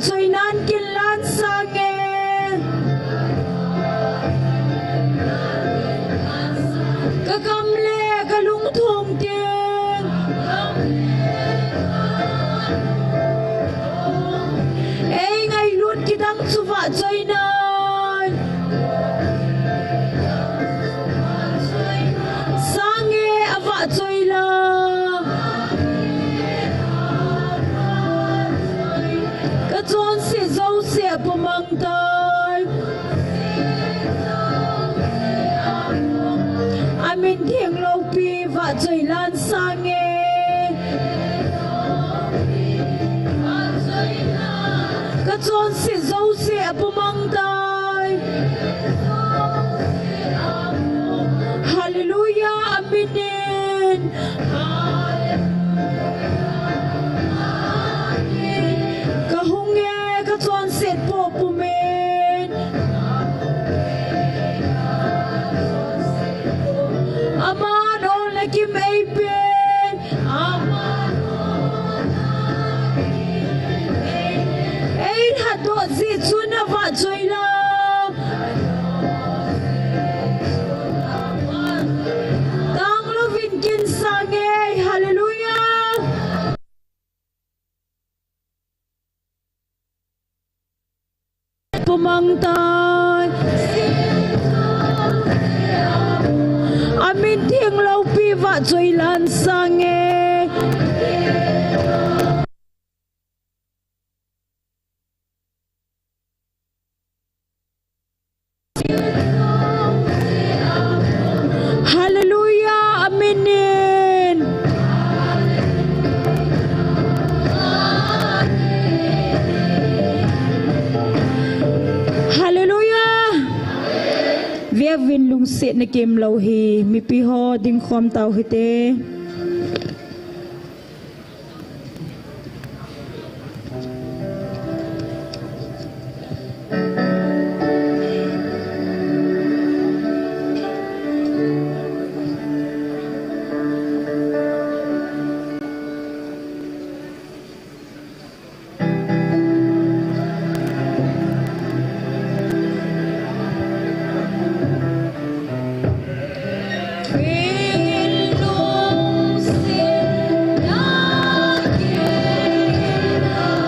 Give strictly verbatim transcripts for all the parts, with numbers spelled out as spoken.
Choinan kinlan sange. Ka kam le ka lungthong teng. Ei ngailut kidang chu vahchoinan. Sange a vahchoi la. Ka chonset jouse a pumang tai. A min theng loupi vahchoi lan sange. Ka chonset jouse a pumang tai. Hallelujah, amen. Ka hung e, ka chonset po pumin. Aman olna kim ei pen. Ei lhatdoh jeh chun a vahchoi la. Tanglouvin kin sange, hallelujah. Pumang tai. A min theng loupi vahchoi lan sange. Hallelujah, amen. Hallelujah. Veuvin, lungsetna kemlou hi mipi ho dingkhom tau hite.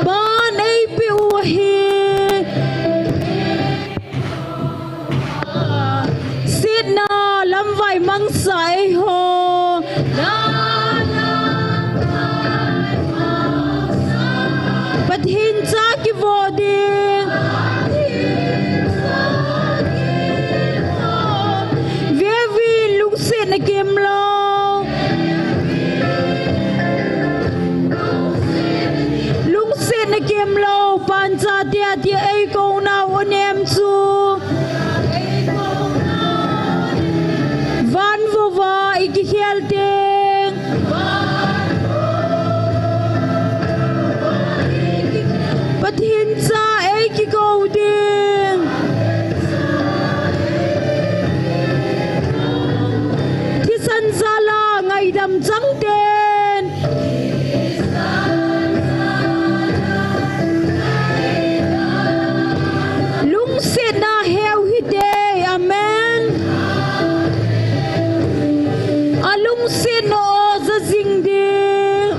Pan eipeh u ahi. Setna lamvai mangsa eiho. Pathen cha kivo ding. Veuvin, lungsetna kemlou. Lungsetna kemlou, pancha tia tia eikou nau u nem chu. Van vova i kikhel teng. Pathen cha ei kikou ding. Thisan jal a ngaidam chang ten. Lungsetna heu hite, amen. A lungsetna o ja jing ding.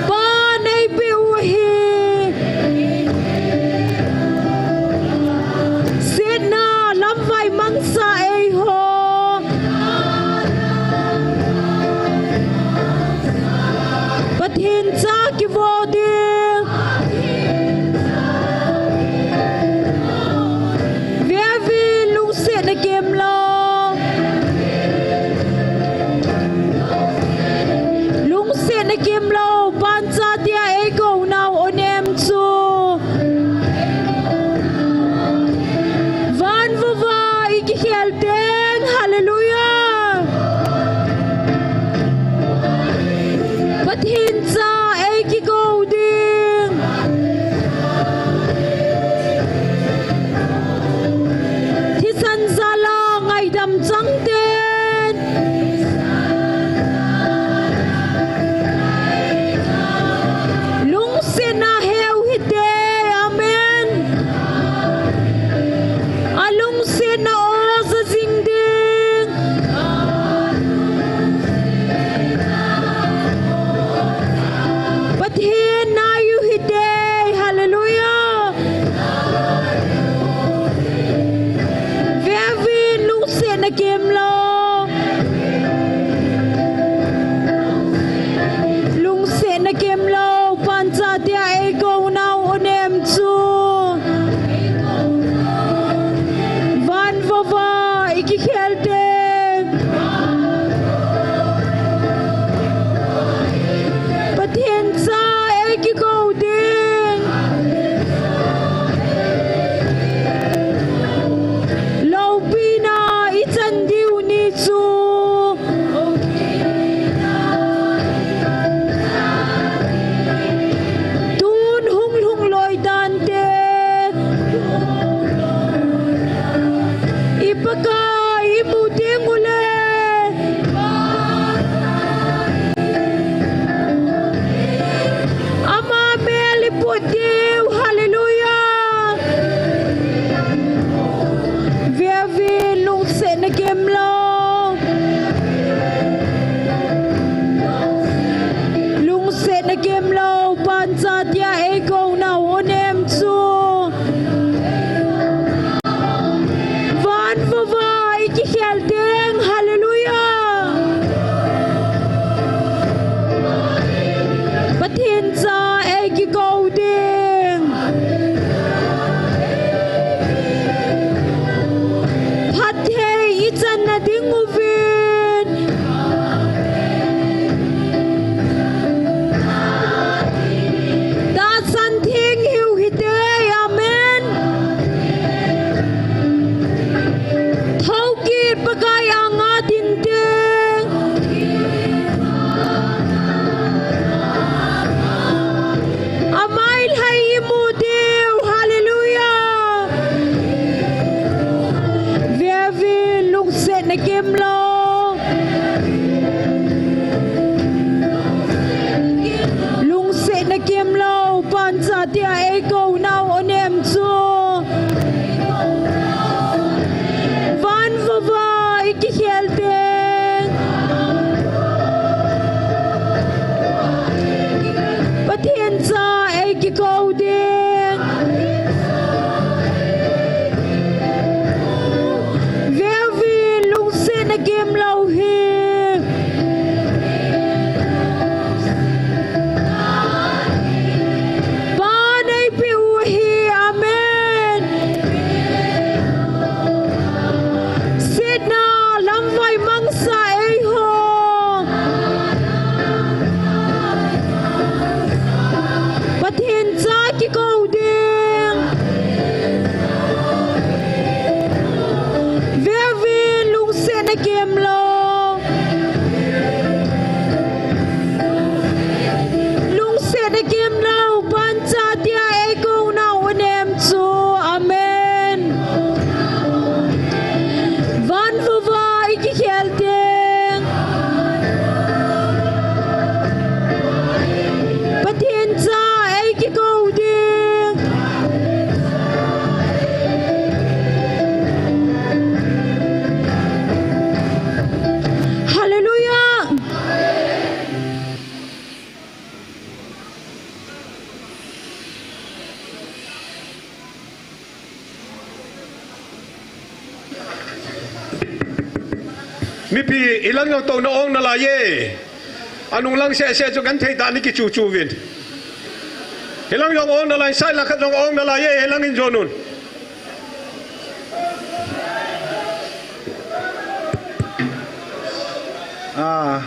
Pa neipeh u ahi. Setna lamvai mangsa eiho. Pathen cha kivo ding. Veve lungsetna kemlou. Lungsetna kemlou, pancha tia eikou nau onem chu. Van vova i kikhel teng, hallelujah. Pathen cha ei kikou ding. Thisan jala ngaidam chang ten. Lungsetna heu hite, amen. A lungsetna o ja jing ding. Pathen nai u hite, hallelujah. Veve lungsetna kemlou. Lungsetna kemlou, pancha tia eikou nau onem chu. Van vova i kikhel teng. Pathen cha ei kikou ding. Loupina i chan diu ni chu. Tun hung lhung loi tante. I Pakai i mu ding ule. Ama mel i put diu, hallelujah. Veve lungsetna kemlou. Lungsetna kemlou, pancha tia eikou nau onem chu. Van vova i kikhel teng, hallelujah. Pathen cha ei kikou ding. Phatthei i channa ding uvin. Tahsan theng hiu hite, amen. Thoukit Pakai anga ding teng. Amai lhai i mu diu, hallelujah. Veve lungsetna kemlou. Lungsetna kemlou, pancha tia eikou nau onem chu. Van vova i kikhel teng. Pathen cha ei kikou ding. Veve lungsetna ke Mipi, hilang jong touna ong nalai e. Anung lang seh seh chu kan thei ta ni kichu chu vin. Hilang jong ong nalai, side lang khat jong ong nalai e, hilang in jonun. Ah.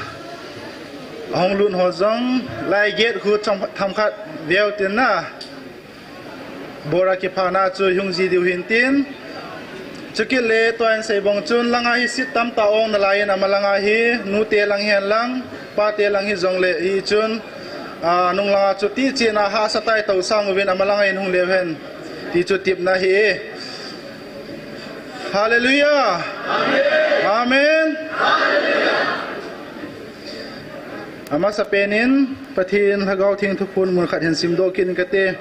Ahung lut ho jong, lai gate khu themkhat veu tin na. Bora kiphana chu hung ji diu hin tin. Chukit le tua in seibong chun langa hi seat tamtah ong nalai in, ama langa hi nute lang hen lang, pate lang hi jong le hi chun, a, nung langa chu ti china hahsa tai to sang uvin ama langa in hung leu hen. Ti chu tipna hi e. Hallelujah. Amen. Amen. Amasa penin Pathen Lhagao Theng thuphon mun khat hin simdoh kit in kate.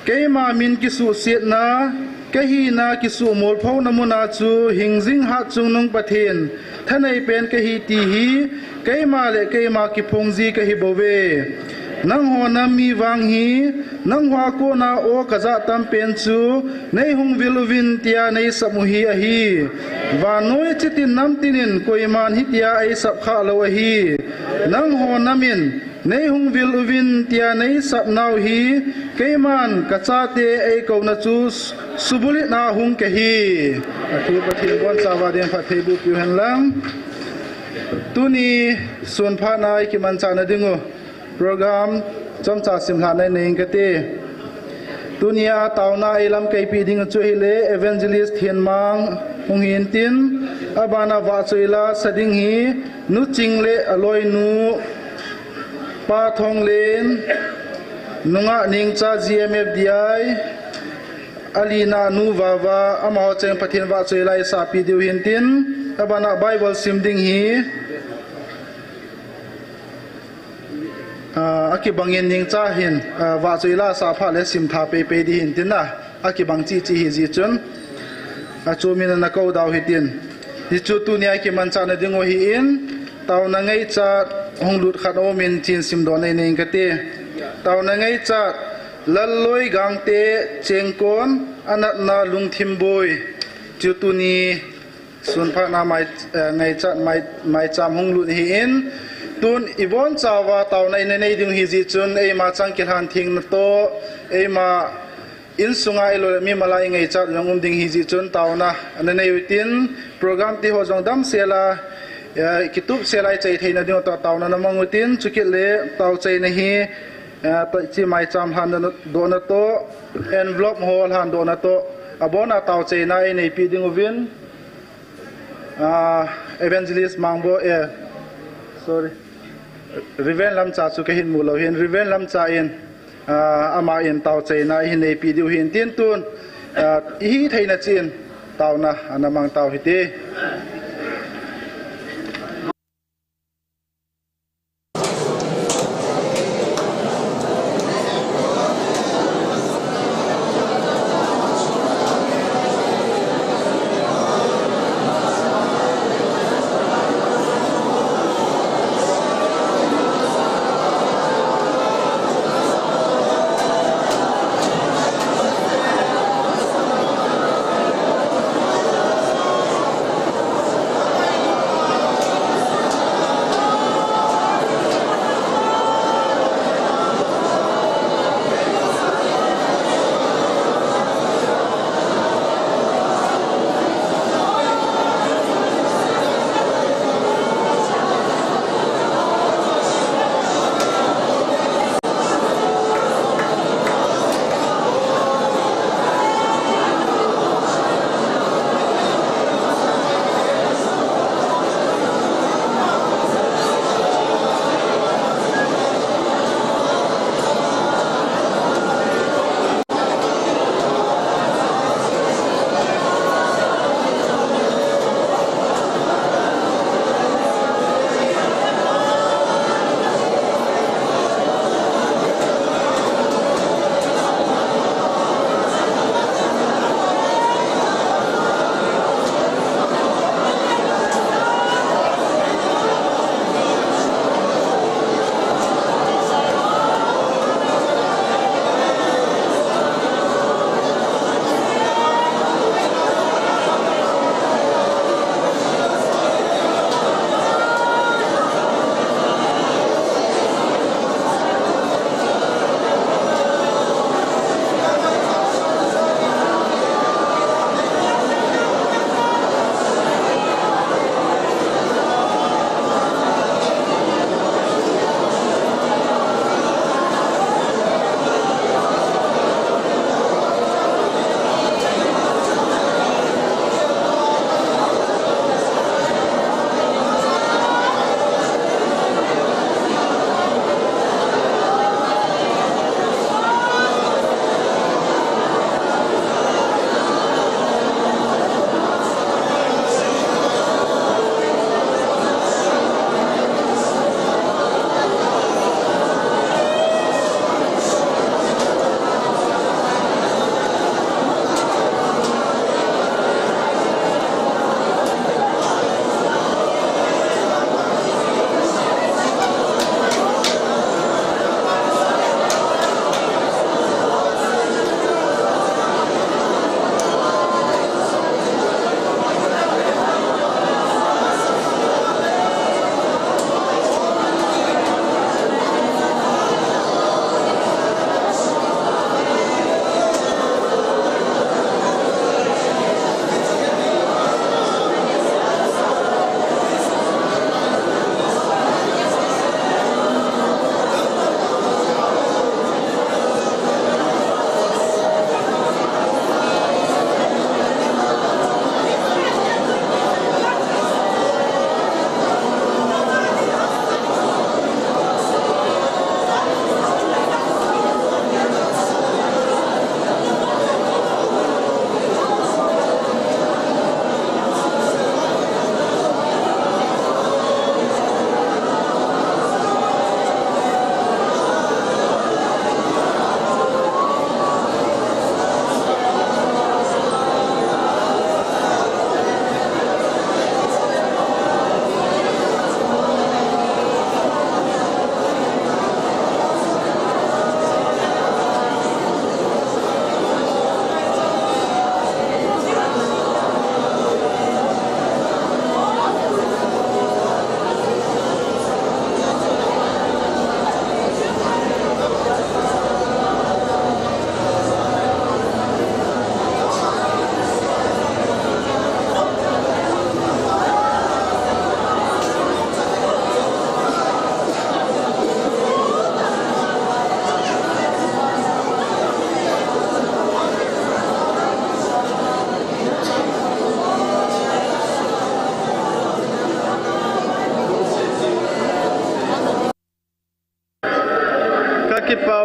Keima min kisuhsetna, kahina kisuhmolphouna muna chu hingjing hatchungnung Pathen thanei pen kahi ti hi keima le keima kiphongji kahi bouve. Nangho nam mi vang hi, nangho a kona aw kajah tam pen chu neihung vil uvin tia neisap u hi ahi. Vannoi chitin namtinin koiman hitia eisap khah lou ahi. Nangho namin neihung vil uvin tia neisap nau hi, keiman kachate eikouna chu s-, subulhit na hung kahi. Athu Pathen bonchauva din phattheiboh piu hen lang. Tuni sun phatna ikimanchahna dingu program chomcha simlhahna inei inge kate. Tunia taona eilamkaipi ding chu hile Evangelist Thenmang hung hin tin, abana vahchoila sa ding hi Nu Ching le aloinu Pa Thonglen, nungah Nengcha G M F D I, alina Nu Vava, amaho cheng Pathen vahchoila isahpi diu hin tin, abana Bible sim ding hi, ah, akibangin Nengcha hin, ah, vahchoila sah phat le simtha peipei ding hin tin na, akibang cheh cheh hi jeh chun, achu min ana kou dau hitin. Hichu tunia ikimanchahna dingu hi in, taona ngaichat hung lut khat aumin chin simdoh nei inge kate. Taona ngaichat, Lalloi Gangte Chengkon, anatna Lungthim Boi. Chu tuni sun phatna mai, eh, ngaichat mai, maicham hung lut hi in, tun ibonchauva taona inei ding hi jeh chun eima chang kilhan thengna toh, eima insunga ilou le mimal a ingaichat jong um ding hi jeh chun taona ana nei utin, program ti ho jong damsela, eh, kitupsela ichai theina ding toh taona ana mang utin, chukit le taochaina hi, eh, tachi maicham lhandohna toh, envelope ho lhandohna toh, abona taochaina ineipi ding uvin, ah, Evangelist Mangbo, eh, sorry. Reverend Lamcha chu kahin mu lou hin, Reverend Lamcha in, ah, ama in taochaina ihin neipi diu hin tin tun, ah, ihi theina chin taona ana mang tau hite.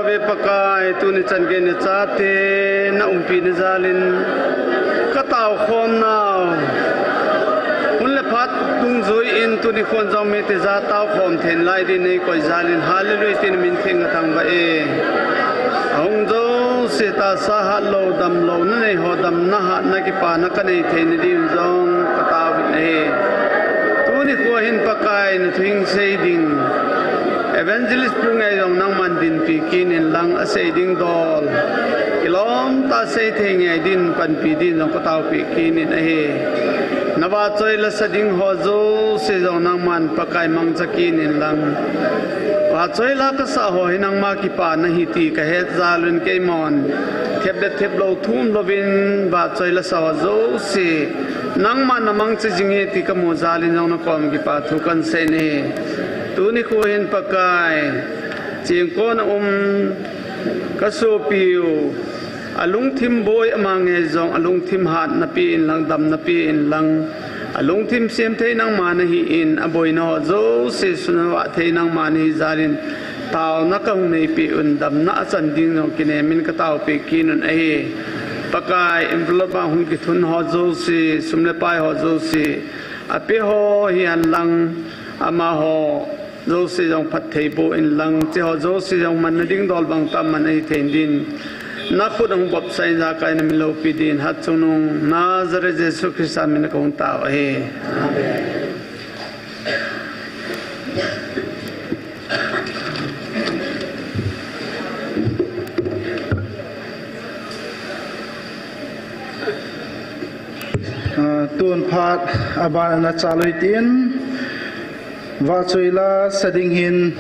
Ve Pakai, tuni chan gei nachate na umpi na jalin ka tao khom nau. Hun le phat dungjuiyin tuni khon jong mite ja tao khom thei lai din nei koi jalin, hallelujah tin min theng ka thangvah e. Ahung jouse tahsa hat lou, dam louna nei ho, damna hatna kipana ka nei theina din jong ka tao in ahi. Tuni kho hin Pakai na thu hing sei ding. Evangelist Pu Ngeijong nangman dinpi kit in lang, asei ding dol kilom tah sei thei ngai din panpi din jong ka taopi kit in ahi. Na vahchoi lasa ding ho jouse jong nangman Pakai mangcha kit in lang. Vahchoi la kasa ho hi nangma kipana ahi ti ka het jal un keimon thep le thep lou thum louvin vahchoi lasa ho jouse nangman na mangcha jing e ti ka mu jalin jong na kom kipa thu kan sei in ahi. Tuni kho hin Pakai, chingkon a um ka sopiu, alungthim boi ama Ngeijong, alungthim hatna pe in lang, damna pe in lang, alungthim sem thei nangma nahi in, aboina ho jouse sunvah thei nangma nahi jalin, taona ka hung neipi un, damna achan ding jong kinem in ka taopi kit un ahi. Pakai, envelope a hung kithun ho jouse, sum le pai ho jouse, ape ho hihen lang, amaho jouse jong phatthei boh in lang, hiche ho jouse jong manna ding dol bang tah man ahi thei din, na khut a hung bopsah in, jakai na min loupi din, hatchungnung Nazareth Jesu Christa min a ka hung tao ahi. Amen. Ah, tun phat aban ana chalui tin, vahchoi la sa ding hin,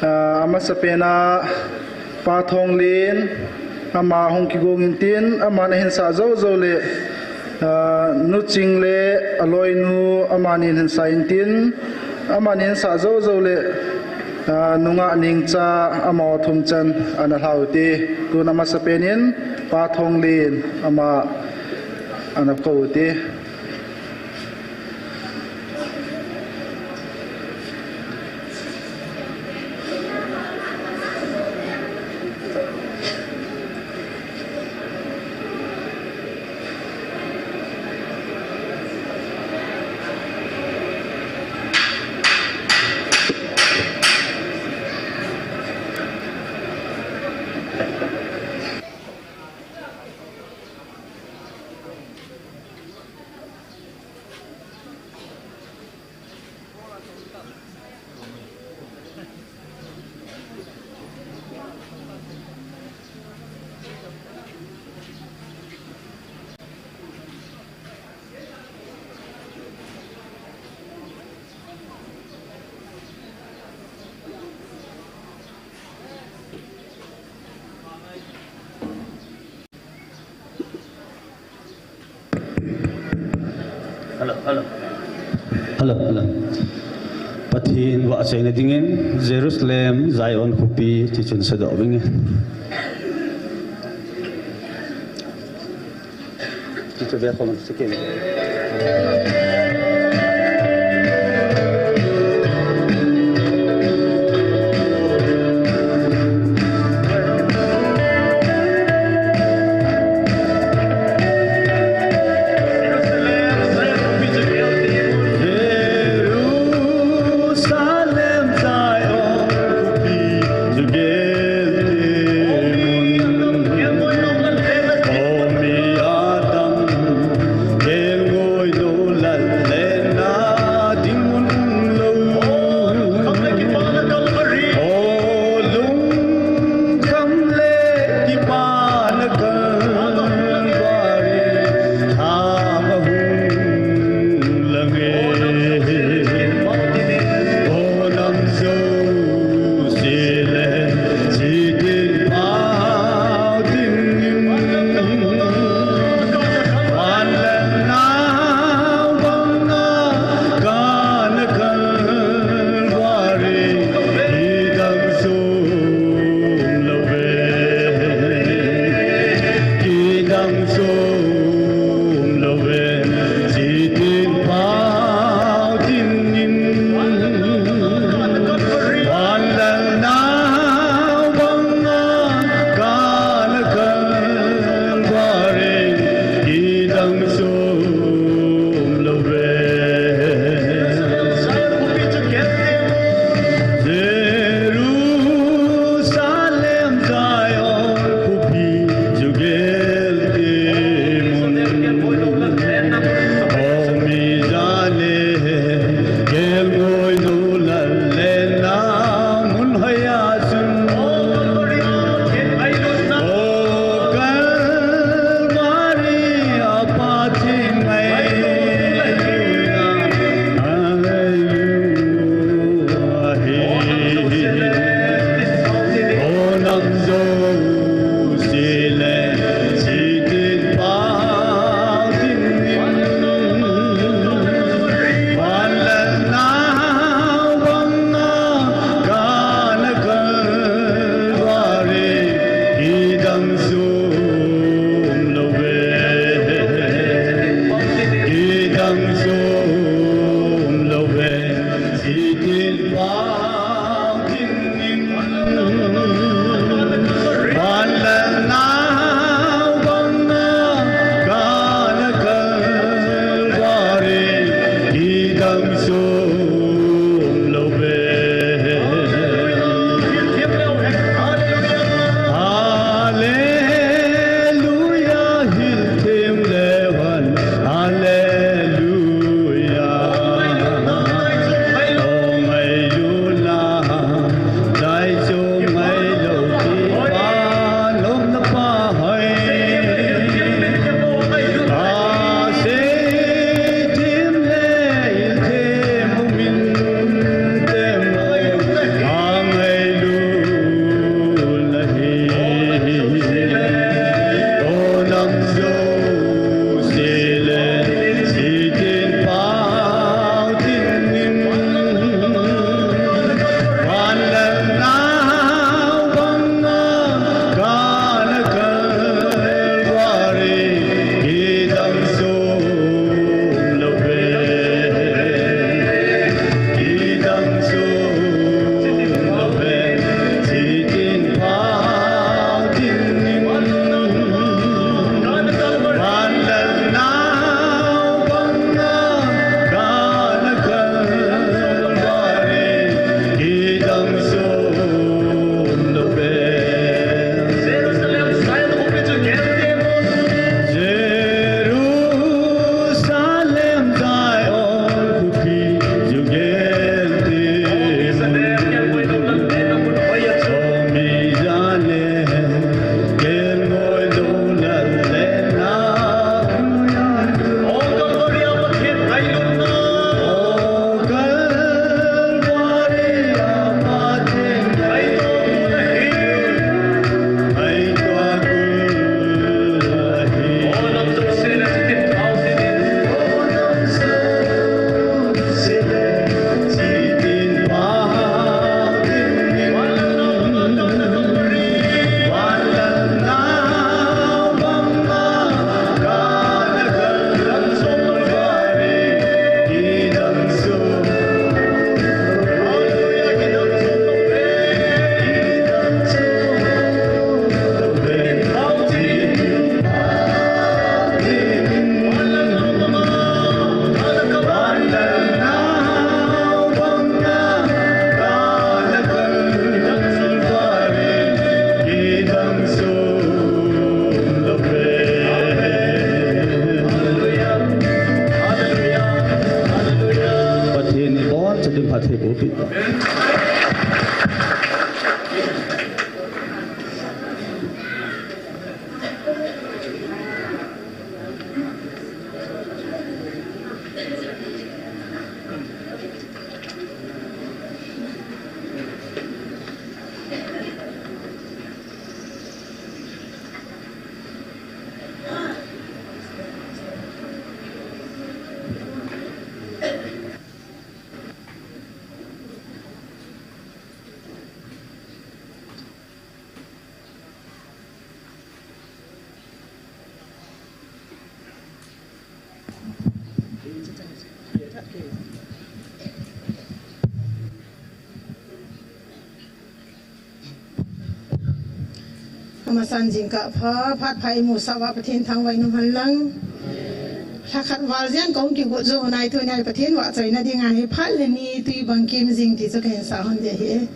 ah, amasapen a Pa Thonglen, ama hung kigong in tin, aman ahin sah jou jou le, ah, Nu Ching le aloinu amanin hin sah in tin, amanin sah jou jou le, ah, Nu Ngahning cha amaho thum chan ana lhau te. Tun amasapen in Pa Thonglen ama ana kou te. Hello, hello. Hello, hello. Pathen vahchoina dingin Jerusalem, Zion khopi, ti chun sadoh vinge. Ti chu ve khom in. Ang sum lo ve. Jerusalem Zion khopi chu gel ti mun. Omi jale gel ngoi nu lal le na mun hoi a sun. O Kalvari a Pathen ngai. Hallelujah. Sitin pang tin in van le nau bang na ka na Kalvari kidang sum lo ve. Hallelujah, hil them le van. Hallelujah. Ong ai lu la, dai chung ai lo ti pa, lom na pa hai. A se tim le il tem min tem ai. Ang ai lu la hi. O nam zo. Pathen in abonchauvin phatthei boh peh. Amasan jingkah pha, phat pha imusah uva Pathen thangvah in um hen lang. Thakhat val jeng kong kigot jou nai, tunia Pathen vahchoina dinga hi phat le ni tui bang kim jing ti chu kahin sa hon ding ahi.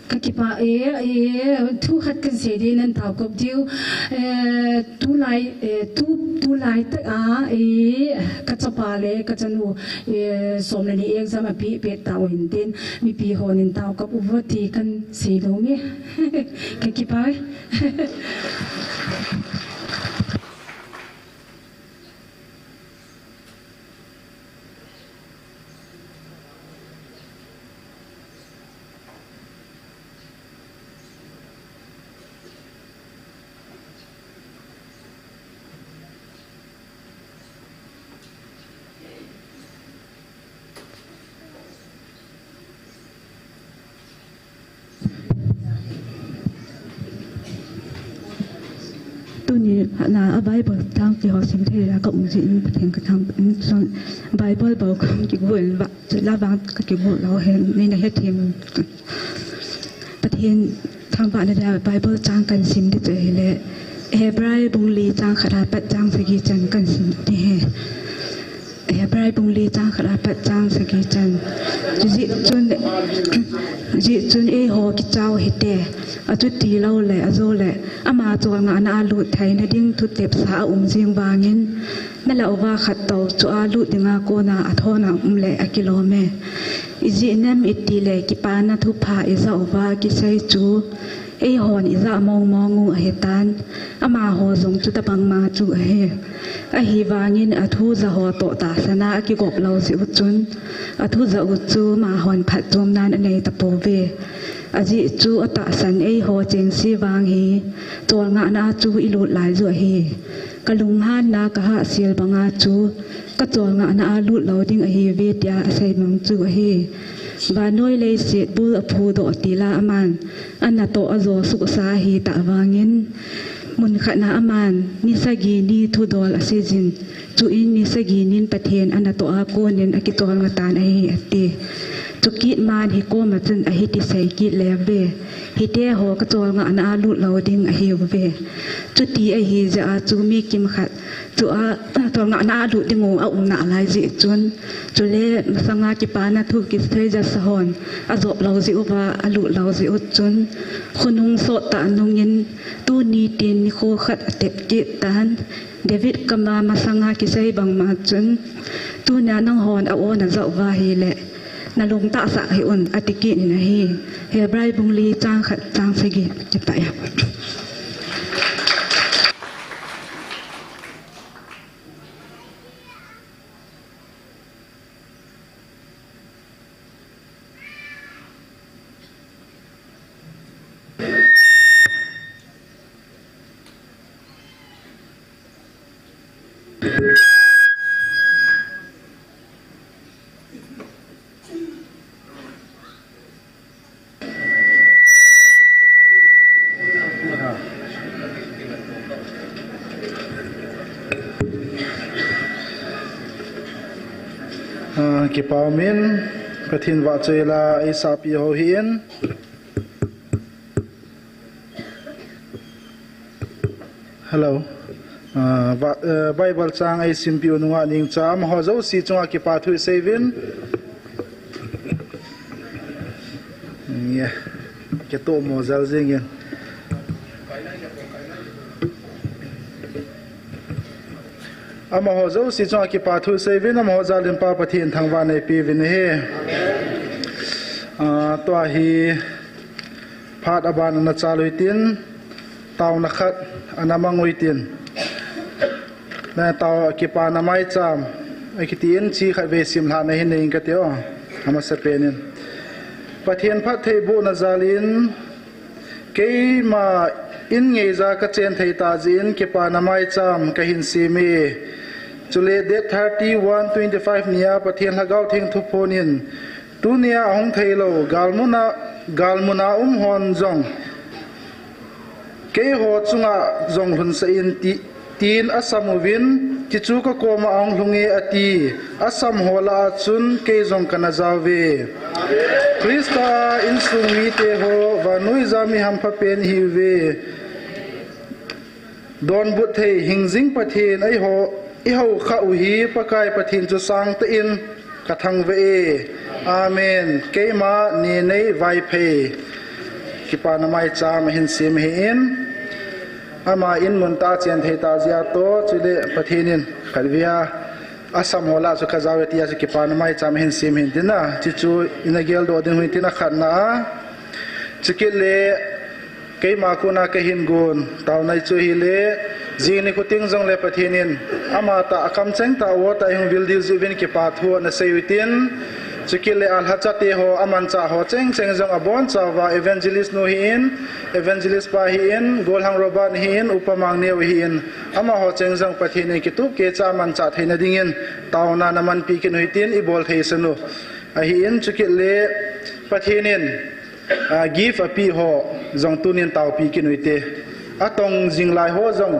Ka kipah e, e, thu khat kan sei ding nan tao kop diu. Eh, tulai, eh, tu Tulai tak a, eh, ka chapa le ka chanu, eh, som le ni exam a pi pet tau hin tin, mipi hon in tau kap uvo ti kan sei lo me. Ka kipa e. Tuni na a Bible tang ki ho sim thei la ka um ji in Pathen ka thang in son Bible bau kam ki go in ba la bang ka ki go lo hen ni na he thim. Pathen thangvahna dia Bible chang kan sim ding chu ahile, Hebrai bung li chang khat apat chang sagi chan kan sim ding ahi. Hebrai bung li chang khat apat chang sagi chan. Jih chun, jih chun eiho kichao hite, achuti lou le, ajou le, ama cholngahna a lut theina ding thutepsa a um jing vangin, na lauva khat tou chu a lut dinga kona a thona um le a kilom e. Ijeh inem itile kipana thupha ija uva kisei chu eihon ija mong mong u ahitan, amaho jong chutabang ma chu ahi. Ahivangin athu ja ho toh tahsan a akigop lou jeh u chun, athu ja u chu amahon phatchomnan anei tapouve. Ajeh chu atahsan eiho chengse vang hi, cholngahna a chu ilut lai u ahi. Ka lunghanna ka hahsel banga chu, ka cholngahna a lut lou ding ahiuve tia asei mang chu ahi. Vannoi leiset bul aphudoh tila aman, anatoh ajo suhsa ahitah vangin, mun khat na aman, ni sagi ni thudol aseijin, chuin ni sagi nin Pathen anatoh a konin akicholngah tan ahi ati. Chukit man hi koma chun ahiti sei kit leuve. Hite ho ka cholngahna a lut lou ding ahiuve. Chuti ahi jeh a chu mi kimkhat chu a cholngahna a lut ding u a um nalai jeh chun, chule masanga kipana thu kisei jasa hon ajop lou jeh uva alut lou jeh u chun, khonung sot tah nungin tuni tin nikho khat atep kit tan, David kama masanga kisei bangma chun, tunia nanghon a-o najah uva ahile, nalung tahsah hih un, ati kit in ahi. Hebrai bung li chang khat chang sagi, kipah e. Ah, kipah umin, Pathen vahchoi la eisahpi ho hih in. Hello. Ah, va-, eh, Bible chang eisimpeh u nungah ningcha amaho jouse chunga kipathu isei uvin. Nge, kitoh mo jal jingin. Amaho jouse chunga kipathu isei uvin, amaho jalin Pa Pathen thangvahna eipeh uvin ahi. Ah, tua hi phat aban ana chal u hitin, taona khat ana mang u hitin. Na tao kipana maicham, akitin chi khat vei simlhahna hin nei inge kati o, amasapen in. Pathen phattheibohna jalin, keima in ngeija kachen thei tah jeh in kipana maicham kahin sem e. Chule date thirty-one twenty-five nia Pathen Lhagao Theng thuphon in, tunia ahung theilou, galmuna, galmuna um hon jong, keiho chunga jong lhunsah in ti, tin asam uvin, tichu kakoma ahung lhung e ati, asam ho lah a chun kei jong kana jao uve. Christa insung mite ho, vannoi jami hampha pen ihiuve. Donbut thei hingjing Pathen eiho, ihoukhah u hi Pakai Pathen chu sangtah in kathangvah e. Amen. Keima Nenei Vaiphei. Kipana maicham ahin sem ahin. Ama in mun tah a chen thei tah jeh a toh, chule Pathen in khatvei a asam ho lah chu kajao e tia chu kipana maicham ahin sem hin tin a, chuchu ina geldoh ding u hin tin, akhatna a. Chukit le keima kona kahin gon taona chu ahile, jing nikho teng jongle Pathen in ama tah a kamcheng tah a tah a hung vil ding jeh uvin kipa thu ana sei u hitin, chukit le alhacha te ho, amanchah ho chengcheng jong abonchauva evangelist nu hi in, evangelist pa hi in, Golhang Robert hi in, Upa Mangneo hi in, amaho cheng jong Pathen in kitup kecha amanchah theina dingin taona namanpi kit u hitin ibol thei san u. Ahin chukit le Pathen in, a, gift apeh ho jong tunin taopi kit u hite. Atong jing lai ho jong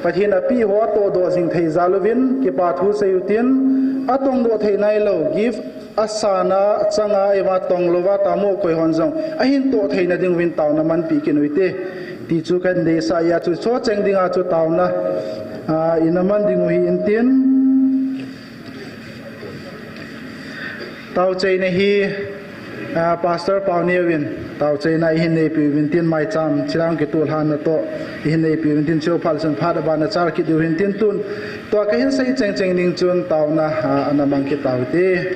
Pathen apeh ho atohdoh jing thei jal uvin kipa thu sei u hitin, atongdoh thei nailou gift asan a, achang a, ima tonglouva tamo koi hon jong ahin toh theina ding uvin taona manpi kit u hite. Ti chu kahin deisah a, chuche cheng dinga chu taona, a, ina man ding u hi intin. Taocheina hi, a, Pastor Pauneo in taocheina ihin neipeh uvin tin, maicham chilang kitoh lhanna toh ihin neipeh uvin tin, chuphat chun phat abana chal kit diu hin tin tun. Tua kahin sei chengcheng ding chun taona, a, ana mang kit tau hite.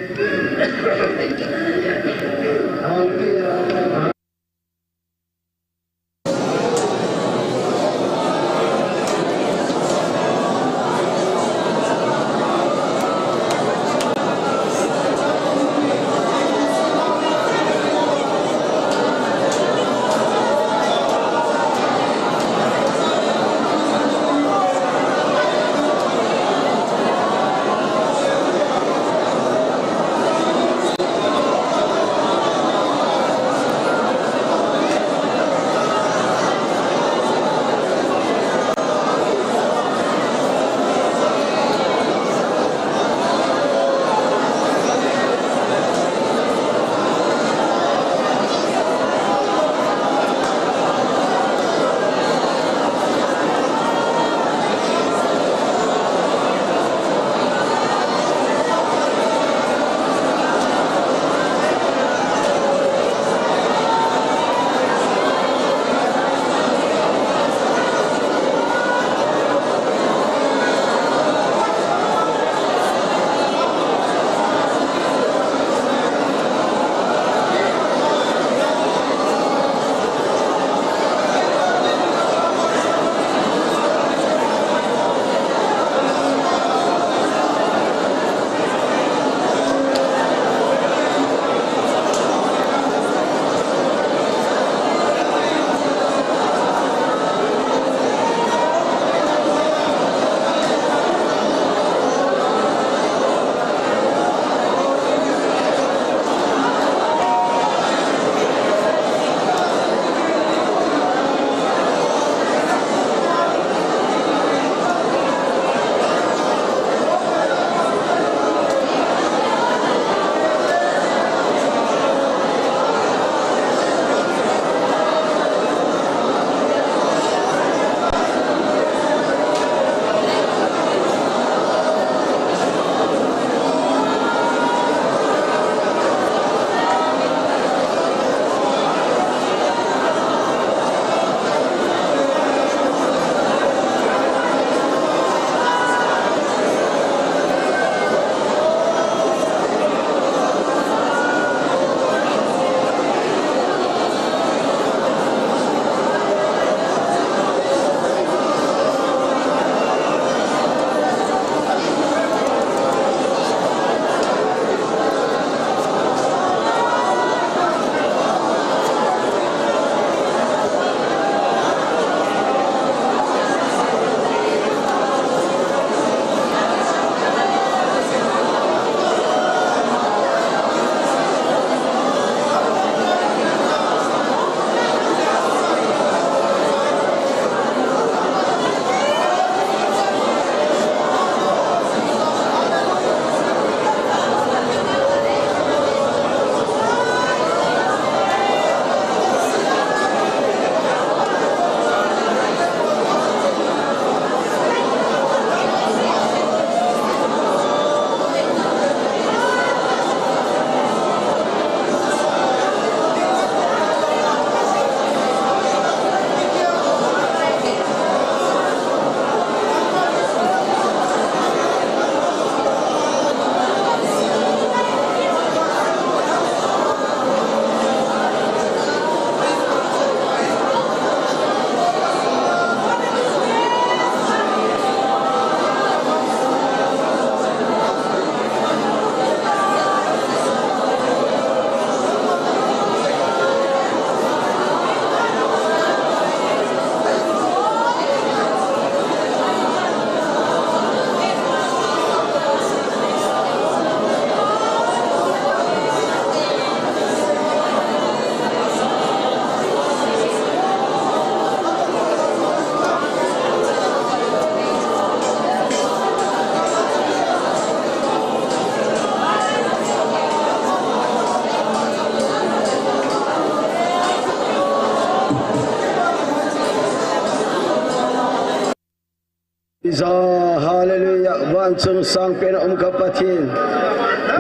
Hallelujah. Vanchung sangpen um ka Pathen,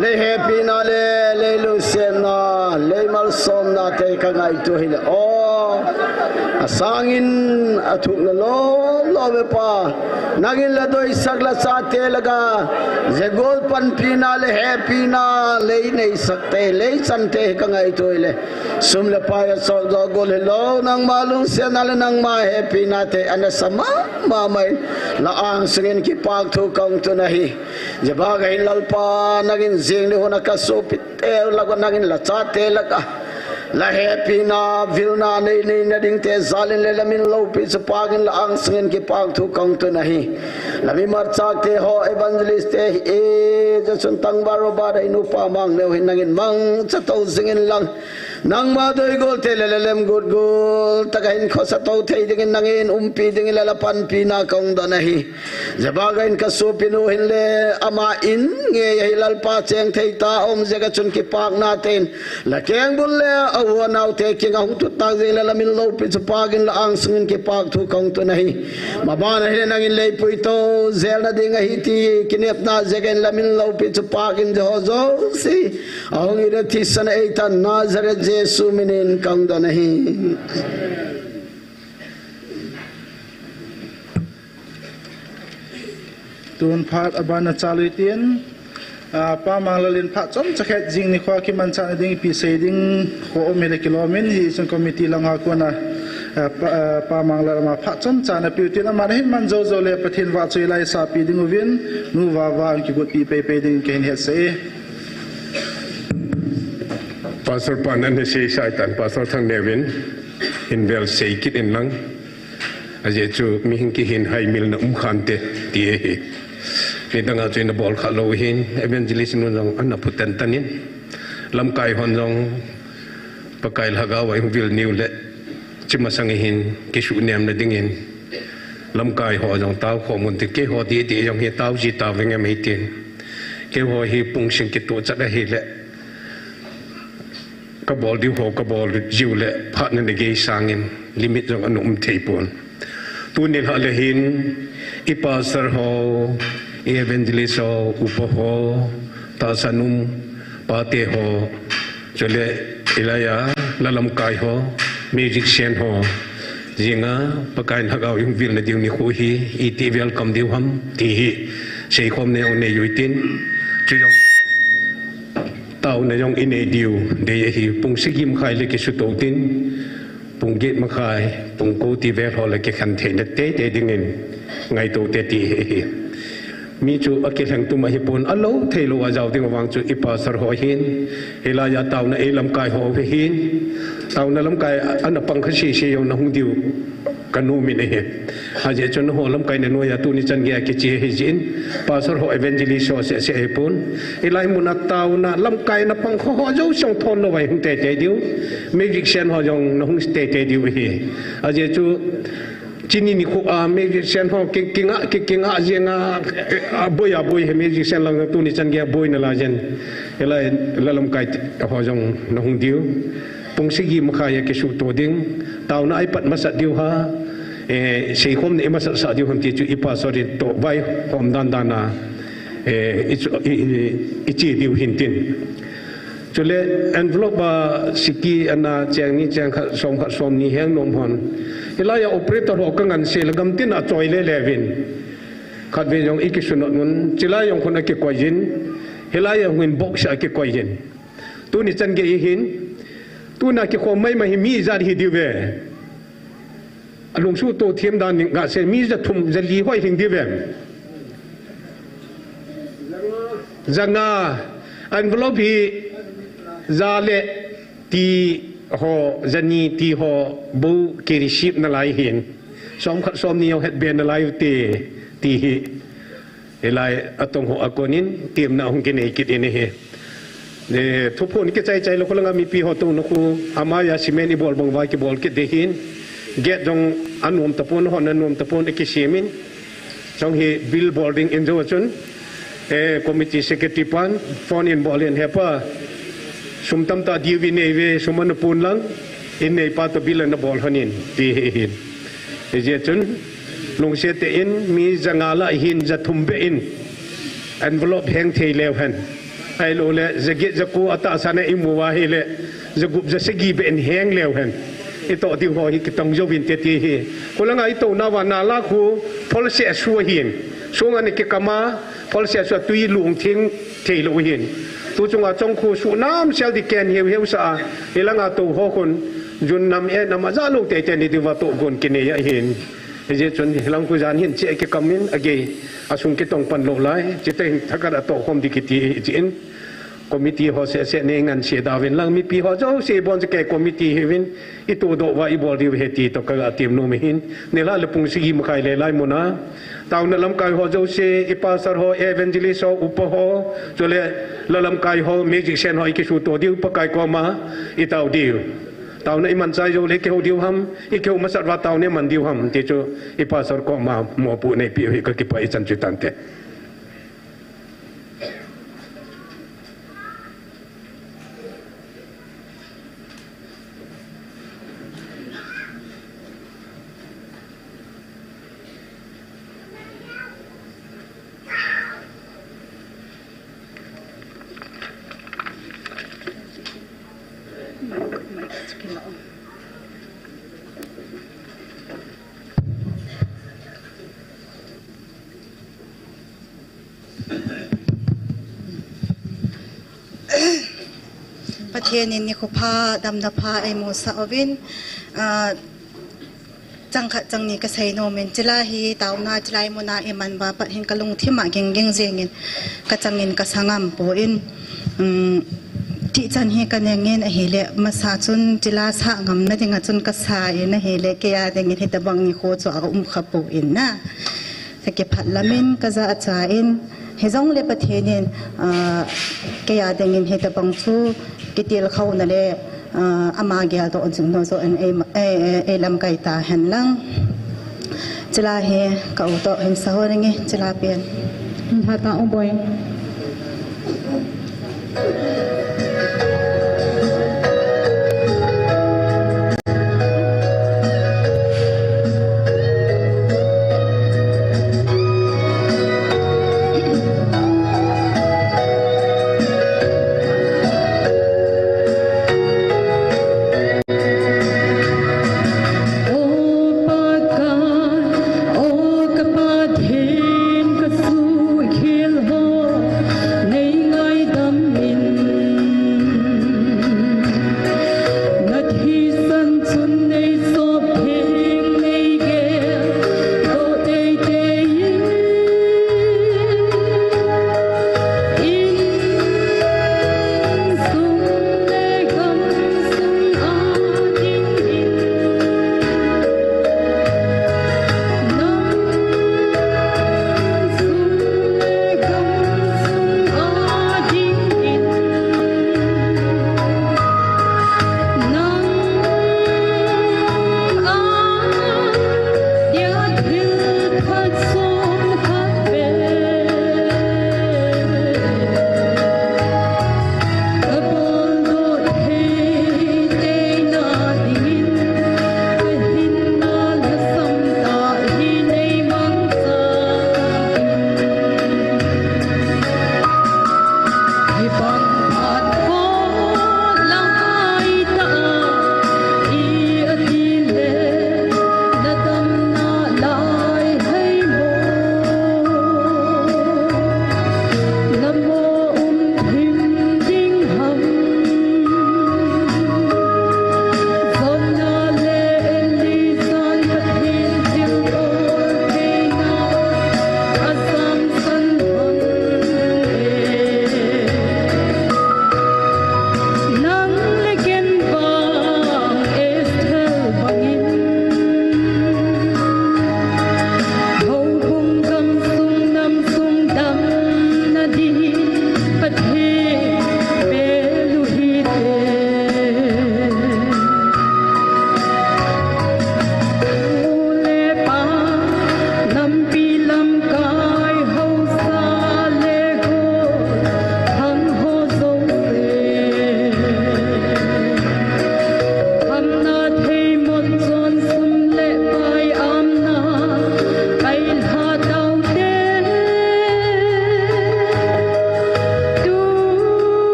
lei hepina le lei lungsetna, lei malsomna te ka ngaito hile, o, asangin athukna lom lom e Pa, nangin la doisak la chate laga, jegol panpina le hepina lei neisak te, lei chan te ka ngaito hile, sum le pai a chok jo gol hilou, nangma lungsetna le nangma hepina te ana sa mama in, la angsungin kipakthu kahung tun ahi. Jeh banga hin Lalpa, nangin jing le hon a ka sopi te laga, nangin la chate laga, la hepina, vilna nei neina ding te jalin le la min loupi chu Pakin la angsungin kipakthu kahung tun ahi. La mi marchak te ho, evangelist te hi, e, Jason Tangba Robert ahin, upa Mangneo hin nangin mangcha to jingin lang, nangma doigol te le, le lem gotgol taka hin khosa to thei dingin nangin umpi dingin la la panpina kahung don ahi. Jeh banga hin ka sopinu hin le ama in ngei ahi Lalpa, cheng thei ta um jeh a chun kipakna ten la kengbul le a u anao te kinga hung tutak jeh le la min loupi chu Pakin la angsungin kipakthu kahung tun ahi. Mabana hin nangin lei pui to jelna ding ahi ti kinepna jeh in la min loupi chu Pakin jeh ho jouse ahung ira thisan ei tan Nazareth Jesu minin kahung don ahi. Tun phat abana chalui tin, a, Pa Manglal in phat chomcha khat jing nikho kimanchahna ding ipi sei ding kho um hile kilom in, hichun committee langa kona, a, Pa, a, Pa Manglal ama phat chomcha ana peh u tin, aman ahin man jou jou le Pathen vahchoi la isapi ding uvin, nu Vava in kigotpi pei pei ding kahin hetsah e. Pastor pan ana seisah tan, Pastor Thangneo in hin vel sei kit in lang. Ajeh chu mihing kihin haimilna um khante ti ahi. Nidanga chu ina bol kha lou hin, evangelist nu jong ana phu tan tan in, lamkai hon jong Pakai lhagao a ihung vil niu le, chi masang hin kisuhnemna dingin lamkai ho jong tao khom un tin, keiho ti ti jong hi tao ji tao ving em ei tin. Keiho hi pungsing kitoh chat ahile, kabol diu ho kabol jiu le phatna na gei sangin limit jong ana um thei pon. Tuni lha le hin i pastor ho, i evangelist ho, upa ho, tahsan um pate ho, chule hilaiya la lamkai ho, musician ho, jinga Pakai lhagao ihung vilna diu nikho hi iti welcome diu ham ti hi seikhomna jong nei uvin tin, chu jong taona jong inei diu dei ahi. Pung sagi makhai le kisuto tin, pung get makhai, pung ko ti vel ho le kikhen theina teitei dingin ngaito te ti ahi. Mi chu akilheng tum ahipon, alou theilou a jao ding vang chu i pastor ho hin, hilaiya taona ei lamkai ho hin, taona lamkai ana pang kha sese jong nahung diu kanom in ahi. Ajeh chu nangho lamkai na noiya tuni chan geiya kiche ahi jeh in, pastor ho evangelist ho sese ahipon, hilai muna taona lamkai na pang kha ho jouse jong thon lou vai hung teitei diu, musician ho jong nahung teitei diu ahi. Ajeh chu chuni nikho a musician ho ki, kinga, ki, kinga jinga, aboi aboi hi musician lang tuni chan geiya boina lai jeng. Hilai la lamkai ho jong nahung diu. Pung sagi makhai a kisuto ding, taona a ipat masat diu ham, eh, seikhomna imasatsah diu ham ti chu i pastor in toh vaihom dandan a, eh, i, i, i, iche diu hin tin. Chule envelope a siki ana cheng ni cheng khat som khat som ni heng nom hon. Hilaiya operator ho kangansei le gamtin a choi lele uvin. Khatvei jong ikisunat un, chilai jong khun akikoi jin. Hilaiya hungin box a akikoi jin. Tuni chan gei hin, tuna kikhom maimai hi mi ijat hi diu ve? Alungsuto them dan ning gasei mi jathum jali hoi lhing diu ve? Janga, envelope hi ja le ti ho, jani ti ho bou ki receive nalai hin. Som khat som ni jong hetbe nalai ute ti hi. Hilai atong ho a konin, temna hung kinei kit in ahi. Eh, thuphon kichai chai lou khu langa mipi ho touna khu, amaiya cement ibol bang uva kibol kit ding ahin. Gate jong anom tapon, hon anom tapon, akisem in. Jong hi bill bol ding in jou chun, eh, committee secretary pan phone in bol in, "He pa, sum tamtah diu inei uve, sum ana pun lang, in neipa toh bill ana bol lhon in," ti ahi hin. Hijeh chun, Lungset tah in mi ja nga lah hin ja thum beh in envelope heng thei leu hen. Ahilou le, ja get ja ko atahsan a imu uva ahile, ja gup ja sagi beh in heng leu hen. I toh diu ho hi kitong jou vin te ti hi. Kholanga i touna uva nala khu pholse a su ahin. Sunga ni kikam a, pholse a su a tui lung thing thei lou hin. Tu chunga chong khu su nam sel di ken heu heu sa a. Hilanga tou ho khun, jun nam e nam a ja lou te te ni diuva toh gon kinei ahin. Hijeh chun hilang khu jan hin che kikam in a gei a sung kitong pan lou lai, chite hin thakat a toh khom di kiti hi chi in. Committee ho seh seh nei ngan se da vin lang mipi ho jouse bon se ke committee hi vin i tu doh uva i bol diu he ti toh ka ga tim nu mi hin. Ni la le pung sigi makai le lai muna. Tauna lamkai ho jouse i pastor ho evangelist ho upa ho chule la lamkai ho musician ho i kisu to diu Pakai koma i tao diu. Tauna i man chai jou le kihou diu ham, i kihou masat uva tauna i man diu ham, ti chu i pastor koma mopohna i peh u hi ka kipah i chan chu tante. Pathen in nikho pha, damna pha eimusah uvin, ah, chang khat chang ni kasei nom in, chule hi tauna chule muna i man uva pat hin ka lungthim a ging ging jing in ka chang in kasa ngam poi, um, ti chan hi ka neng in ahile, masa chun chule sa ngam na dinga chun kasa in ahile, kei a ding in hitabang nikho chu a um kha poi na. Ka kipah lam in ka jachat in, hijongle Pathen in, ah, kei a ding in hitabang chu kitilkhouna le, ah, ama geldoh jing nu joh in ei, ei, ei, ei lamkai ta hen lang. Chule hi ka u toh hin sa ho ring e, chule pen. Hatah u boi.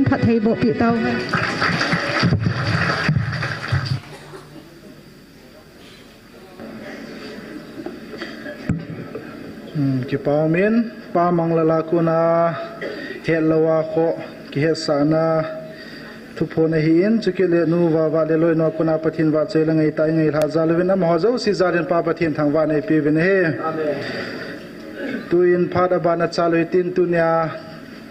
Phatthei boh peh tau hen. Hmm, kipa umin, Pa Manglal a kona hetlou a kho kihetsahna thuphon ahin, chukit le nu Vava le loinu a kona Pathen vahchoi le ngaitah ingailhah jal uvin amaho jouse jal in Pa Pathen thangvahna ipeuvin ahi. Amen. Tuin phat aban a chal u hitin tunia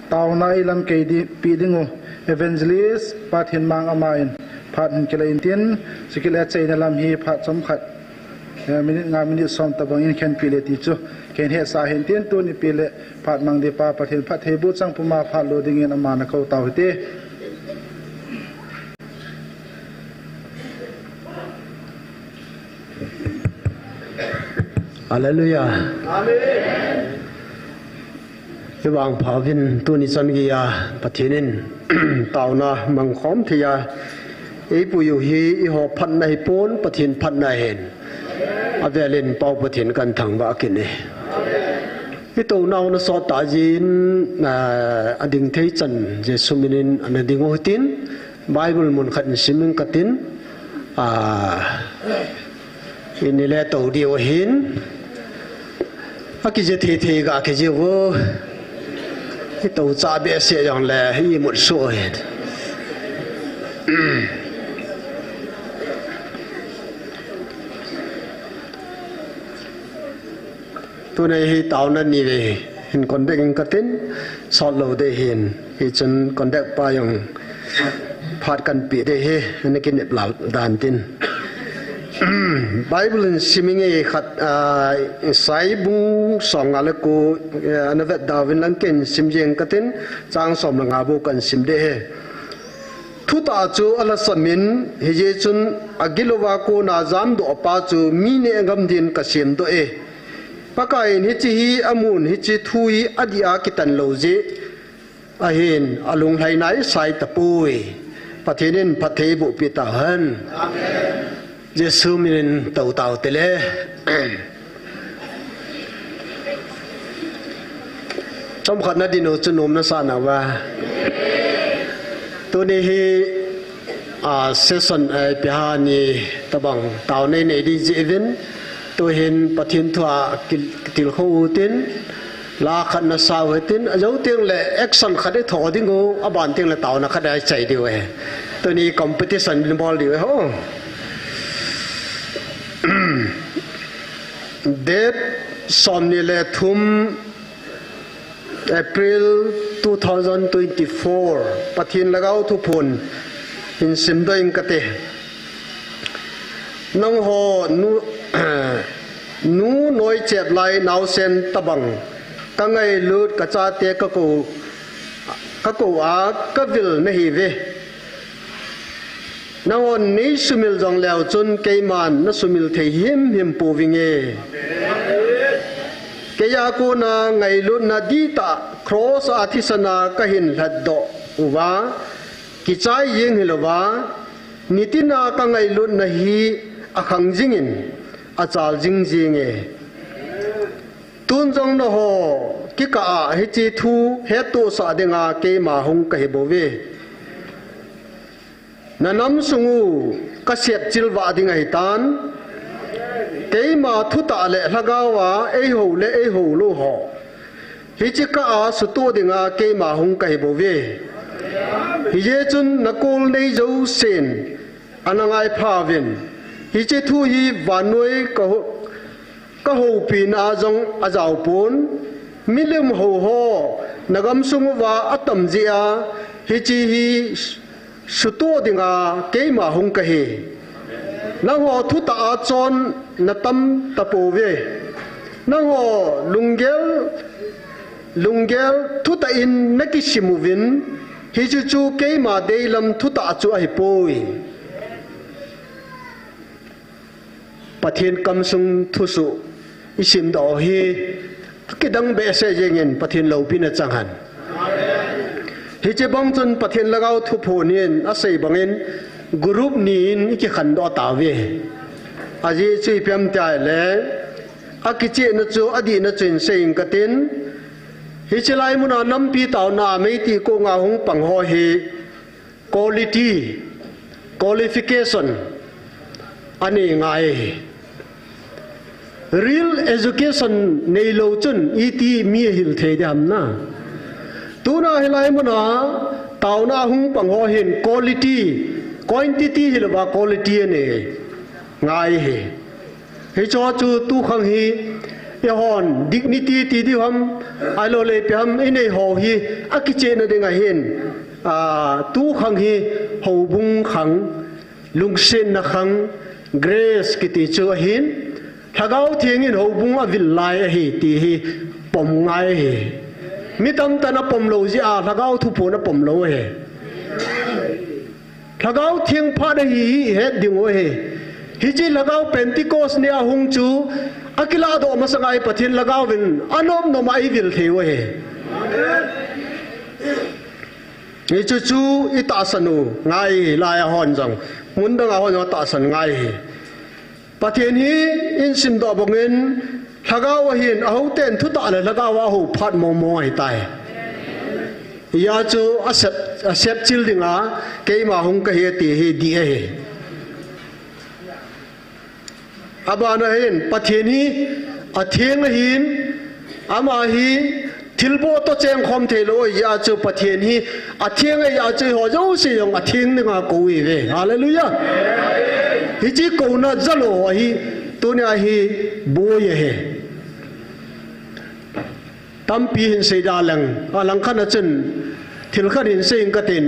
taona eilamkai di, peh ding u Evangelist Pa Thinmang aman phat hin kila intin, chukit le achaina lam hi phat chomkhat, eh, minute nga minute som tobang in khenpeh le ti chu kahin hetsah ahin tin, tuni peh le phat mang di Pa Pathen phattheiboh chang puma phat lo dingin aman akou tau hite. Hallelujah. Amen. Ivangpha uvin tuni chan geiya Pathen in taona mangkhom theiya eipui u hi eiho phatna hipon Pathen phatna ahin. Avelin Pa Pathen kathangvah kit e. Itounau nasot tah jeh in, ah, ading thei chan Jesu minin ana ding u hitin, Bible mun khat in sim inge katin, ah, in ile tou diu ahin, akije thei thei ga kije vo, itou cha behseh jongle imut soh ahin. Tuni hi taona ni ve hin conduct inge katin, sot lou ding ahin, hichun conduct pa jong phat kanpeh ding ahi, ana kinep lou dan tin. Bible in sim inge khat, ah, Isaiah bung som nga le ko, eh, ana vetda uvin lang ken sim jeng katin, chang som le nga bou kan sim ding ahi. Thutah chu alhasam in, hijeh chun agilouva kona jamdoh pa chu mi neh ngam din kasemdoh e. Pakaiyin hiche hi amun, hiche thu hi adih a kitan lou jeh ahin, alunglhaina isai tapoi. Pathen in phatthei boh peh tauhen. Jesu minin tou tau tele. Chomkhat nadin u chu nom nasah nauva. Tuni hi, ah, session, eh, ipi ham ni tobang taona nei ding jeh uvin. Tuhin Pathen thu a kil-, kitilkhou utin. La khat nasa utin. Ajou teng le action khat ithoh ding u. Aban teng le taona khat ichai diu ahi. Tuni competition ibol diu ahi ho. Date som ni le thum April two thousand twenty-four, Pathen Lhagao thuphon hin simdoh inge kate. Nangho nu, nu noichep lai naosen tobang kangailut kachate kakou, kakou a kavil nahiuve. Nanghon neisumil jongleu chun keiman nasumil thei himhim pouvinge. Keija kona ngailutna dihtah cross a thisan a kahin lhatdoh uva, kichai jeng hilouva, nitina kangailutna hi akhang jingin, achal jing jinge. Tun jong nangho kikah a hiche thu hettohsah dinga keima hung kahibouve. Nanam sung u kasepchil vah ding ahitan. Keima thutah le lhagao a eihou le eihou lou ho hiche kah a sutoh dinga keima hung kahibouve. Hijeh chun nakol nei jousen ana ngaiphauvin. Hiche thu hi vannoi kahou-, kahoupina a jong ajaopon. Milim hou ho nagamsung uva atam jeh a hiche hi sutoh dinga keima hung kahi. Nangho thutah a chon natam tapouve. Nangho lunggel, lunggel thutah in nakisim uvin, hiche chu keima deilam thutah chu ahipoi. Pathen kamsung thusoh isimdoh hi akidang behseh jengin Pathen loupina chang hen. Hiche bang chun Pathen Lhagao thuphon in asei bangin group ni in ikikhandoh tauve. Ajeh chu ipi ham itile, akichehna chu adihna chu hin sei inge katin, Hiche lai muna nampi taona Meitei konga hung pang ho hi quality, qualification anei ngai. Real education neilou chun iti mi ahil thei ding ham na. Tuna hilai muna taona hung pang ho hin quality, quantity hilouva quality anei ngai hi. Hicho chu tukhang hi eihon dignity ti ding ham, ahilou le ipi ham inei ho hi akichehna ding ahin, a, tukhang hi houbung khang, lungsetna khang, grace kiti chu ahin, Lhagao Theng in houbung avil lai ahi ti hi pom ngai ahi. Mi tamtah in apom lou jeh a Lhagao thuphon apom lou ahi. Lhagao Theng phat ahi hi ihet diu ahi. Hiche Lhagao Pentecost nia hung chu akiladoh masanga hi Pathen Lhagao vin anom nom a eivil theiu ahi. Hichu chu itahsan u ngai, hilai a hon jong, mun dang a hon jong atahsan ngai hi. Pathen hi insimdoh bangin Lhagao ahin, ahouten thutah le Lhagao a ahou phat mong mong ahitai. Hijeh chun asep, asep chil dinga keima hung kahi ati hi dih ahi. Abana hin, Pathen hi atheng ahin, ama hi thilbol toh chengkhom theilou ahi jeh chun Pathen hi atheng ahi jeh chun eiho jouse jong atheng dinga kou ihiuve. Hallelujah. Hiche kouna jal u ahi, tunia hi boi ahi. Tampi hin seida leng, alangkhat a chun thil khat hin sei inge katin.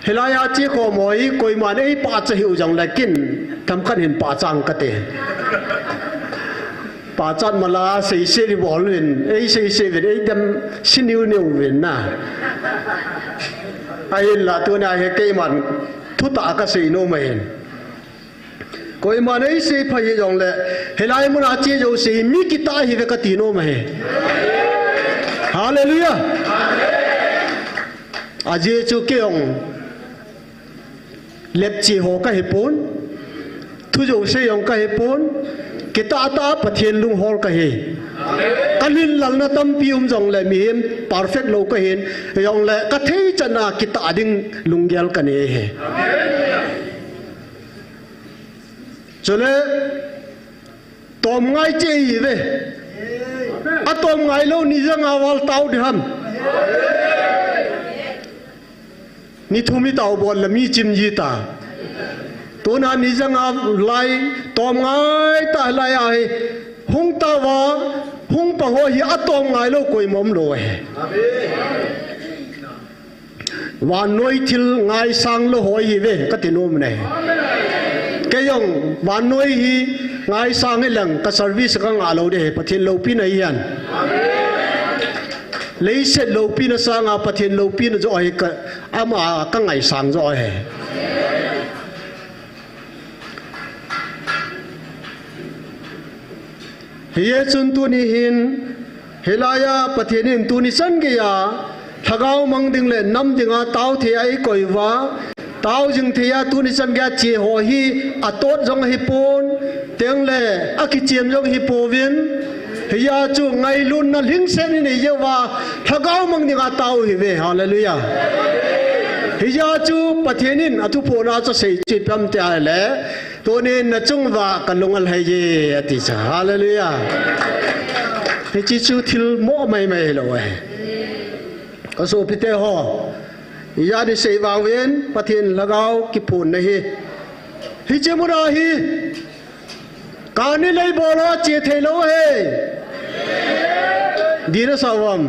Hilai a chekhom ho hi koiman eipachat hih u jongle kin themkhat hin pachat inge kati. Pachat mala seise ding bol uvin, eiseise uvin, eidam siniu niu uvin na. Ahinla tunia hi keiman thutah a kasei nom ahin. Koiman eiseipha hih jongle, hilai muna che jouse hi mi kitah ahiuve kati nom ahi. Hallelujah. Ajeh chu kei jong lepche ho kahipon, thu jouse jong kahipon, kitah tah a Pathen lunghol kahi. Kalhinlelna tampi um jongle mihem perfect lou kahin, jongle kathei chan a kitah ding lunggel kanei ahi. Chule, tom ngai cheh ihiuve. Atom ngailou ni janga val tao ding ham. Ni thum itao bol le mi chim ji ta. Tuna ni janga lai tom ngai tah lai ahi. Hung taova, hung pang ho hi atom ngailou koima umlou ahi. Vannoi thil ngaisang lou ho ihiuve kati nom e. Kei jong vannoi hi ngaisang hileng ka service kangah lou ding ahi, Pathen loupina hihen. Leiset loupina sanga Pathen loupina joh hi ka, ama kangaisang joh ahi. Hijeh chun tuni hin, hilai a Pathen in tuni chan geiya, Lhagao mang ding le nam dinga tao thei a eikoi uva, tao jing thei a tuni chan geiya che ho hi atot jong ahipon, tengle akichem jong ahipouvin, hijeh chun ngailutna lhingset inei jeh uva, Lhagao mang dinga tao ihiuve, hallelujah. Hijeh chun Pathen in athuphon a chu asei chu ipi ham tia le, Tunin nachung uva kalung alhai e, ati chu. Hallelujah. Hiche chu thil mo maimai hilou ahi. Kasopite ho. Ijat isei vang uvin, Pathen Lhagao kiphonna hi. Hiche muna hi. Kani lei bol ho che thei lou ahi. Dih nasa uvam.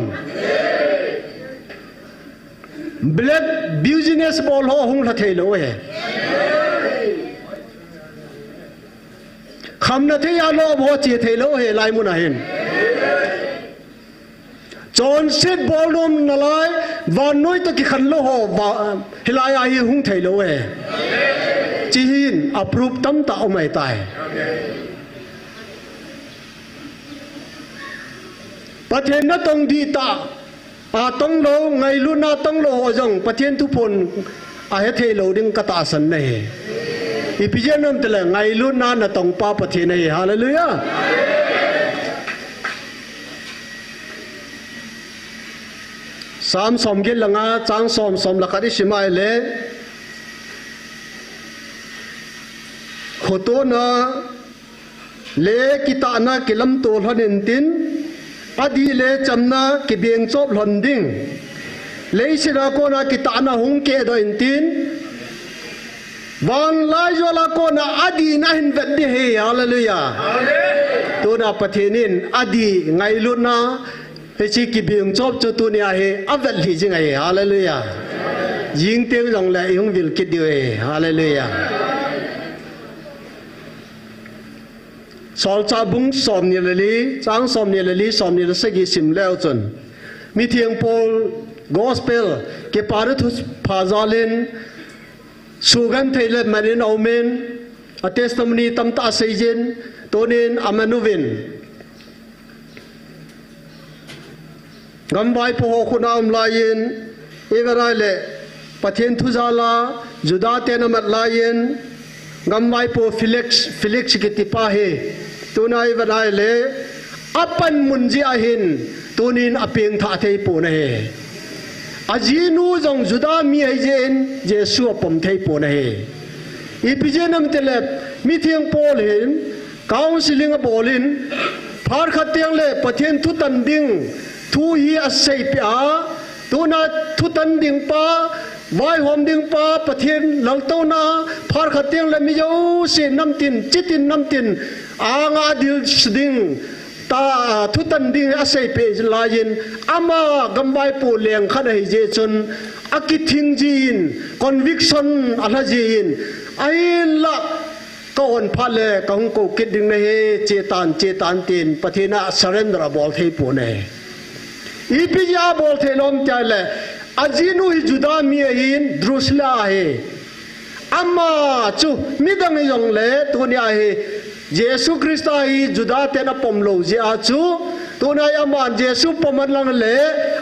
Black business bol ho hung lha thei lou ahi. Khamna thei a lou ho che thei lou ahi, hilai mun a hin. Chonset bol nom nalai, vannoi toh kikhen lou ho, va, hilai a hi hung thei lou ahi. Hiche hin, approve tamtah um ahitai. Pathen natong dihtah a tong lou, ngailutna tong lou ho jong, Pathen thuphon ahe thei lou ding katahsan ahi. Ipi jeh ham itile, ngailutna natong pa Pathen ahi. Hallelujah. Psalm som get le nga, chang som, som le khat i sim a ahile, khotona le kitahna kilamto lhon intin, adih le chamna kibengchop lhon ding. Leiset a kona kitahna hung kehdoh intin, van laijol a kona adihna ahin vet ding ahi. Hallelujah. Tuna Pathen in adih ngailutna, hiche kibengchop chu tunia hi avet lhih jing ahi. Hallelujah. Jing teng jongle i hung vil kit diu ahi. Hallelujah. Solchah bung somni le li, chang somni le li, somni le sagi sim leu chun, mitheng Paul gospel, kipana thupha jal in, sugenthei le man in aum in, a testimony tamtah asei jin, tunin aman uvin. Gamvaipo ho khut a um laiyin, i vet a ahile, Pathen thu jal a, Juda ten amat laiyin, gamvaipo Felix, Felix kiti pa hi, tuna i vet a ahile, apanmun jeh a hin, tunin apengthah thei pon ahi. Ajinu jong Juda mi ahi jeh in, Jesu apom thei pon ahi. Ipi jeh ham itile, mitheng Paul hin, counseling abol in, phat khat teng le Pathen thutan ding thu hi aseipeh a, tuna thutan ding pa, vaihom ding pa, Pathen laltouna, phat khat teng le mi jouse namtin, chitin namtin, anga adil ding, ta, thutan ding aseipeh laiyin, ama gamvaipo leng khat ahi jeh chun, akithing jin, conviction alha jin, ahinla, ka on phat le, ka hung kou kit ding nahi, che tan, che tan tin, Pathen a surrender abol thei pon ahi. Ipi jeh a abol thei lou ham itile, ajinu hi Juda mi ahin, Drusilla ahi. Ama chu, midang hijongle, tunia hi, Jesu Christa hi Juda ten apom lou jeh a chu, tunia hi aman Jesu pom alang le,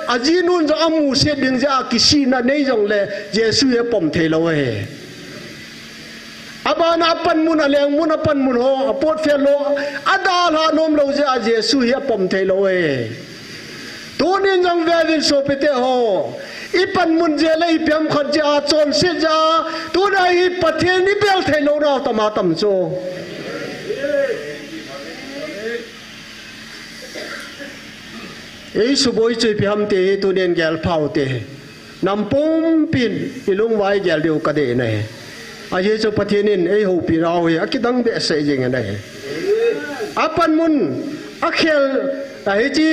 ajinun jong amusit ding jeh a kisihna nei jongle, Jesu hi apom thei lou ahi. Abana apanmun, alengmun, apanmun ho, apotphel lou, adalhah nom lou jeh a Jesu hi apom thei lou ahi. Tunin jong veuvin sopite ho, i panmun jeh le ipi ham khat jeh a, chonset jeh a, tuna hi Pathen i bel thei lou nau tam a tam chu. Ei suboi chu ipi ham ti hi tunin gel phau te. Nam pumpin i lungvai gel diu ka dei ahi. Ajeh chu Pathen in ei houpi nau hi akidang behseh jeng ahi. Apanmun, akhel, ahi chi,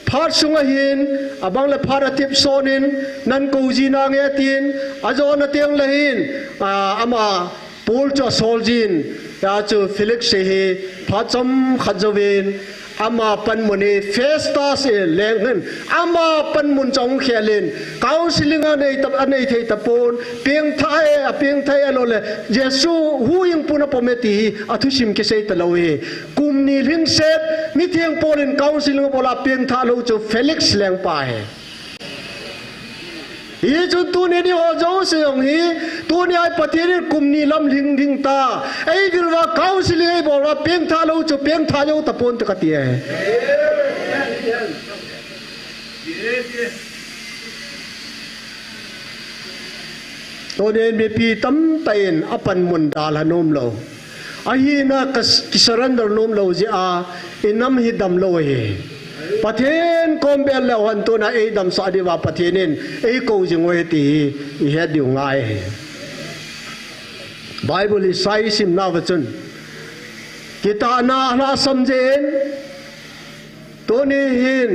phat sunga hin, abang le phat atep son in, nan kou ji nange tin, ajona teng le hin, a, ama, Paul chu asol jin, hia chu Felix hi phat chomkhat jouvin, ama panmun hi Festus in leng hin, ama panmun chu ahung khel in, counseling anei ta, anei thei tapon, pengthah e, apengthah e lole, Jesu huhhingpu in apom e ti hi, athusim kisei talou ahi. Kum ni lhingset, mitheng Paul in counseling abol a pengthah lou chu Felix lengpa ahi. Hichun tuni eiho jouse jong hi, tuni a hi Pathen in kum ni lam lhing ding ta. Ei vil uva counseling ei bol uva pengthah lou chu pengthah jou tapon te kati e. Tuni in mipi tamtah in apanmun dalha nom lou. Ahina ka s-, kisurrender nom lou jeh a, i nam hi damlou ahi. Pathen kom bel leu hen tuna ei damsah diuva Pathen in ei kou jing u ahi ti hi i het diu ngai ahi. Bible i sai simna uva chun, kitahna alhahsam jeh in, tuni hin,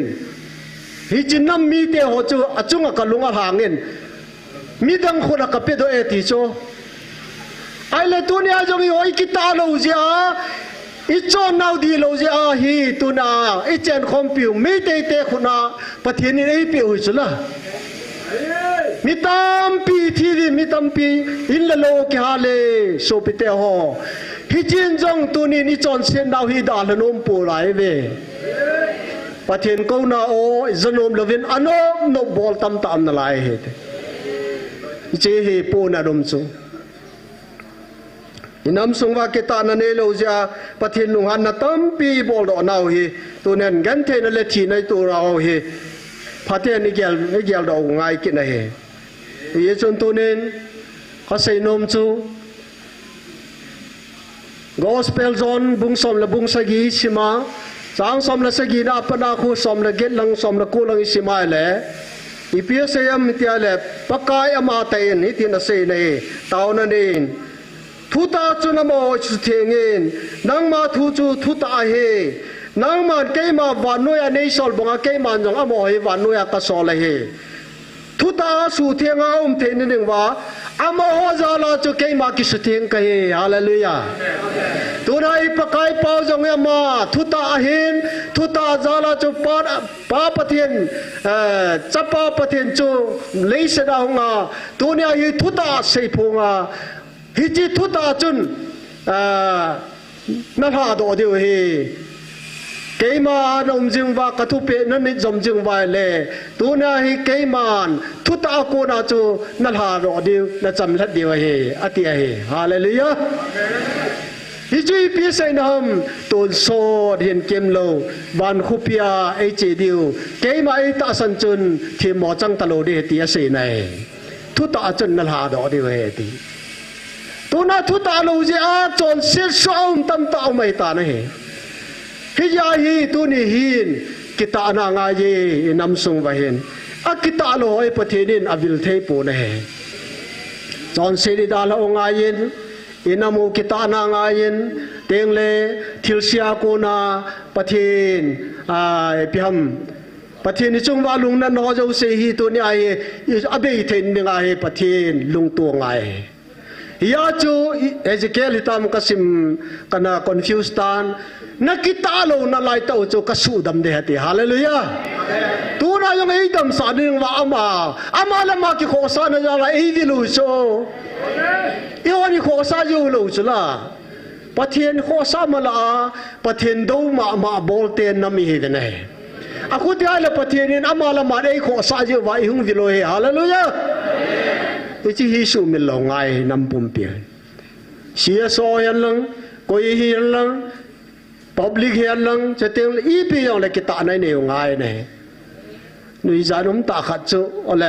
hiche nam mite ho chu achunga ka lung alhang in, midang khut a ka pedoh e ti chu. Ahile tuni a jong eiho i kitah lou jeh a, i chon nau dih lou jeh a hi, tuna i chenkhompiu Meitei te khut a Pathen in eipeh u hi chu la. Mi tampi thi ding, mi tampi in le lou kihal e, sopite ho. Hichun jong tunin i chonset nau hi dalha nom pou lai ve. Pathen kouna o, i ja nom louvin, anom nom bol tamtah um nalai ahi. Hiche hi pona dom chu. I nam sung uva kitahna neilou jeh a, Pathen lunghanna tampi i boldoh nau hi, tunin gentheina le thina i toh nau hi. Phaten igel, igeldoh u ngai kit ahi. Hijeh chun tunin kasei nom chu, Gospel John bung som le bung sagi isima, chang som le sagi na a pat a khu som le get lang, som le ko lang isima le, ipi asei em tia le, Pakai amatah in hitin asei ahi, taona nei in. Thutah chun amaho suthengin, nangma thu chu thutah ahi. Nangman keima vannoiya neisol banga keiman jong amaho hi vannoiya kasol ahi. Thutah a suthenga aum theina dinguva, amaho jala chu keima kisutheng kahi. Hallelujah. Tuna i Pakai pau jong ama thutah ahin, thutah jala chu Pa, Pa Pathen, eh, Chapa Pathen chu leiset a hunga, tunia hi thutah seiphonga, hiche thutah chun, ah, nalhadoh diu ahi. Keima a naum jing uva, kathupeh nanit jom jing uva le, tuna hi keiman thutah a kona chu nalhadoh diu, nachamlhat diu ahi, ati ahi. Hallelujah. Hichu ipi seina ham, tonsot hin kemlou, van khopia eiche diu, keima eitahsan chun themmo chang talou ding ahi ti aseina ahi. Thutah chun nalhadoh diu ahi ti. Tuna thutah lou jeh a chonset soh a um tamtah um ahitan ahi. Hijeh a hi tuni hin kitahna angaiye inam sung uva hin. Akitah lou ho hi Pathen in avil thei pon ahi. Chonset idalhah u angaiyin, inam u kitahna angaiyin, tengle thilse a kona Pathen, a, ipi ham, Pathen i chung uva lungnatna ho jouse hi tunia hi abei theina dinga hi Pathen lungto angai. Hia chu Ezekiel hitam kasim, kana confuse tan. Nakitah louna laitah u chu kasuhdam ding ahi ati. Hallelujah. Tuna jong eidamsah dinguva ama, ama le ama kikhohsahna jala eivil u chu, eihon ikhohsah jiu lou chu la. Pathen khohsah ma lah a, Pathen dou mama bolte nam ihiuvin ahi. Akhuti ahile Pathen in ama le ama eikhohsah jiuva ihung vil u ahi. Hallelujah. Hiche hi sumil lou ngai nam pumpi. C S O hihen lang, koi hihen lang, public hihen lang, chuteng le ipi jongle kitahna inei u ngai ahi. Nuijat um tah khat chu, ole,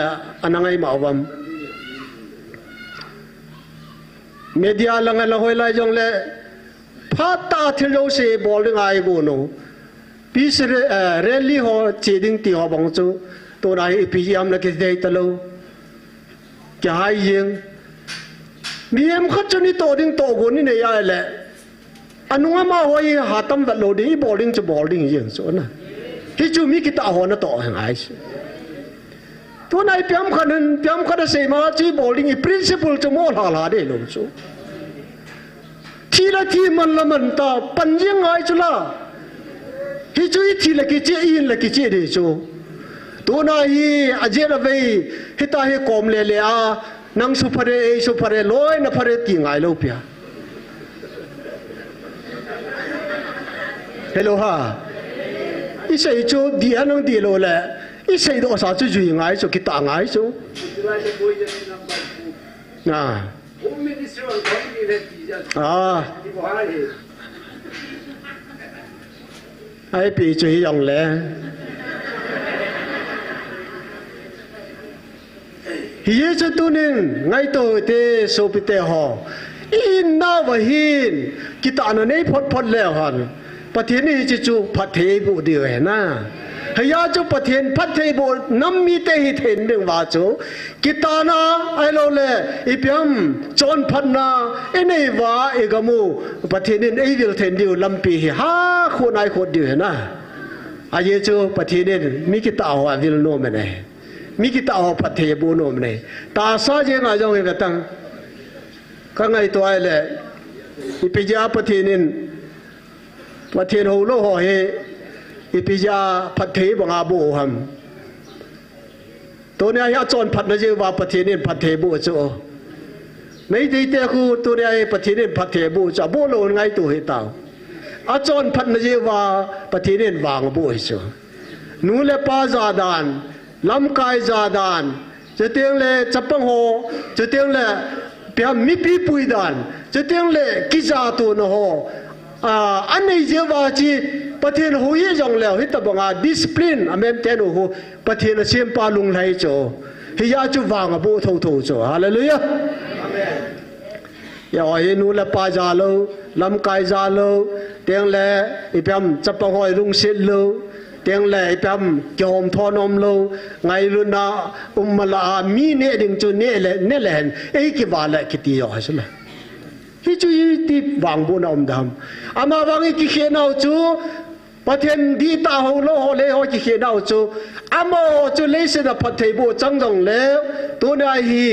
ana ngai ma uvam. Media lang a la hoilai jongle, phatah a thil jouse bol ding a igon u. Peace ra-, eh, rally ho che ding ti ho bang chu, tuna hi ipi jeh ham le kithei talou. Kihai jeng. Mihem khat chun itoh ding tohgon inei ahile, anung amaho hi hatam vet lou ding, ibol ding chu bol ding jeng chu na. Hichu mi kitah ho natoh ngai chu. Tuna ipi ham khat hin, ipi ham khat asei ma chu ibol ding, i principle chu molha lha ding lou chu. Thi le thi, man le man ta, pan jeng ngai chu la. Hichu ithi le kicheh, ihin le kicheh ding chu. Tuna hi ajet avei, hitia hi kom le le a, nang suphare, ei suphare, loina phare ti ngai lou pia. Hello ha. Isei chu dih a nang dih lou le, isei dohsa chu jui ngai chu, kitah ngai chu. Ah. Ah. Ipi chu hijongle. Hijeh chun tunin ngaito hite sopite ho. Ihinnauva hin kitahna nei phot phot leu hen. Pathen in hiche chu phatthei eiboh diu ahi na. Hijeh chun Pathen phatthei boh nam mite hitheina dinguva chu, kitahna ahiloule ipi ham chonphatna inei uva igam u Pathen in eivil theina diu lampi hi hakhoh nai khot diu ahi na. Ajeh chu Pathen in mi kitah ho avil nom e. Mi kitah ho phatthei aboh nom e. Tahsa jenga jong hi vetang. Kangaito ahile, ipi jeh a Pathen in, Pathen houlou ho hi, ipi jeh a phatthei banga aboh u ham. Tunia hi achonphatna jeh uva Pathen in phatthei aboh chu. Meitei te khu tunia hi Pathen in phatthei aboh chu, aboh lou ngaito hitau. Achonphatna jeh uva Pathen in vang aboh hi chu. Nu le pa jadan, lamkai jadan, chuteng le chapang ho, chuteng le ipi ham mipi puidan, chuteng le kijatona ho, a, anei jeh uva chu Pathen hou hi jong leu, hitabanga discipline a maintain u hu, Pathen a sempa lunglhai chu. Hijeh chu vang aboh thotho chu. Hallelujah. Ijeh inem, nu le pa ja lou, lamkai ja lou, tengle ipi ham chapang hoi lungset lou, tengle ipi ham kihom thon um lou, ngailutna um mala a mi neh ding chu neh le, neh le hen, ei kivah le kiti jo hi sule. Hichu iti vangbohna um dem. Amavang i kikhel nau chu, Pathen dihtah ho lou ho le ho kikhel nau chu, amaho chu leiset a phattheiboh chang jongle, tunia hi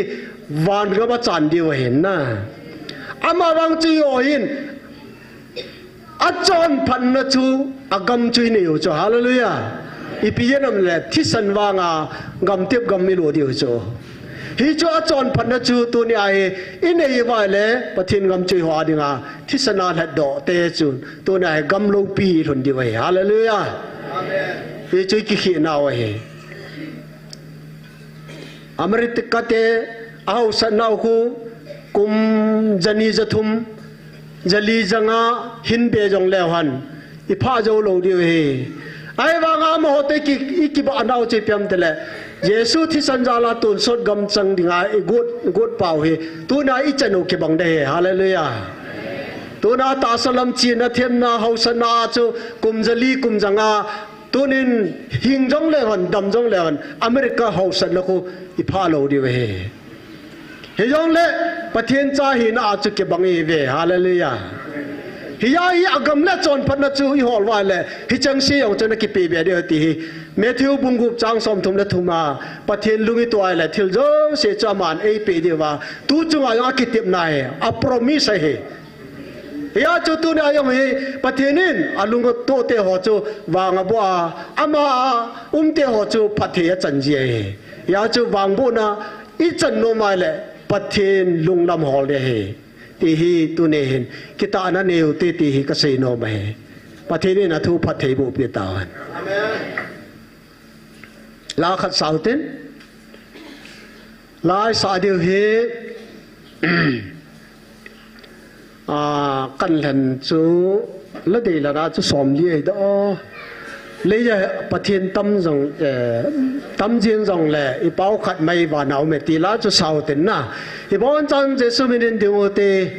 van gam a chan diu ahin na. Amavang chu ijeh inem, achonphatna chu agam chu inei u chu. Hallelujah. Ipi jeh inem le, thisan vanga gamtep gam ilut diu chu. Hichu achonphatna chu tunia hi inei uva le, Pathen gam chu ihoh dinga thisan a lhatdoh te chun, tunia hi gam loupi ilhun diu ahi. Hallelujah. Hichu i kikhel nau ahi. America te a haosatnau khu kum jani jathum, jali janga hin be jongleu hen, iphah jou lou diu ahi. Ahivanga amaho te ki, i kibah nau chu ipi ham itile, Jesu thisan jal a tonsot gam chang dinga igot, igot pau hi, tunia ichan u kibang ding ahi. Hallelujah. Tunia tahsa lam chena themna, haosatna chu kum jali, kum janga, tunin hing jongleu hen, dam jongleu hen, America haosatna khu iphah lou diu ahi. Hijongle, Pathen cha hina a chu kibang ihiuve. Hallelujah. Hijeh a hi agam le chonphatna chu ihol uva le, hicheng se jong chu nakipeh be diu ti hi. Matthew bung gup chang somthum le thum a, Pathen lung itoh uva le, thil jouse chu aman eipeh diu va. Tu chunga jong akitepna ahi, a promise ahi. Hijeh chu tunia jong hi Pathen in alungtoh te ho chu vang aboh a, ama a um te ho chu phatthei achan ji ahi. Hijeh chu vangbohna ichan nom uva le Pathen lunglam hol ding ahi. Ti hi tuni hin kitahna nei u hite ti hi kasei nom ahi. Pathen in athu phattheiboh peh tauhen. Amen. La khat sao tin. La isah diu hi, a, kan lhen chu la dei lana chu somli ahi da. Leiya Pathen tam jong, eh, tam jing jongle, i pao khat mai vana um e ti la chu sao tin na. I bon chan Jesu minin ding u hite.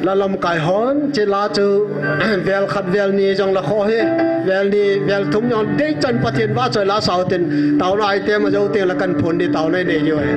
La lamkai hon, hiche la chu, vel khat vel ni jong la khoh hi, vel ni, vel thum jong dei chan Pathen vahchoi la sao tin, taona ite ma jou teng la kan phon ding taona nei diu ahi.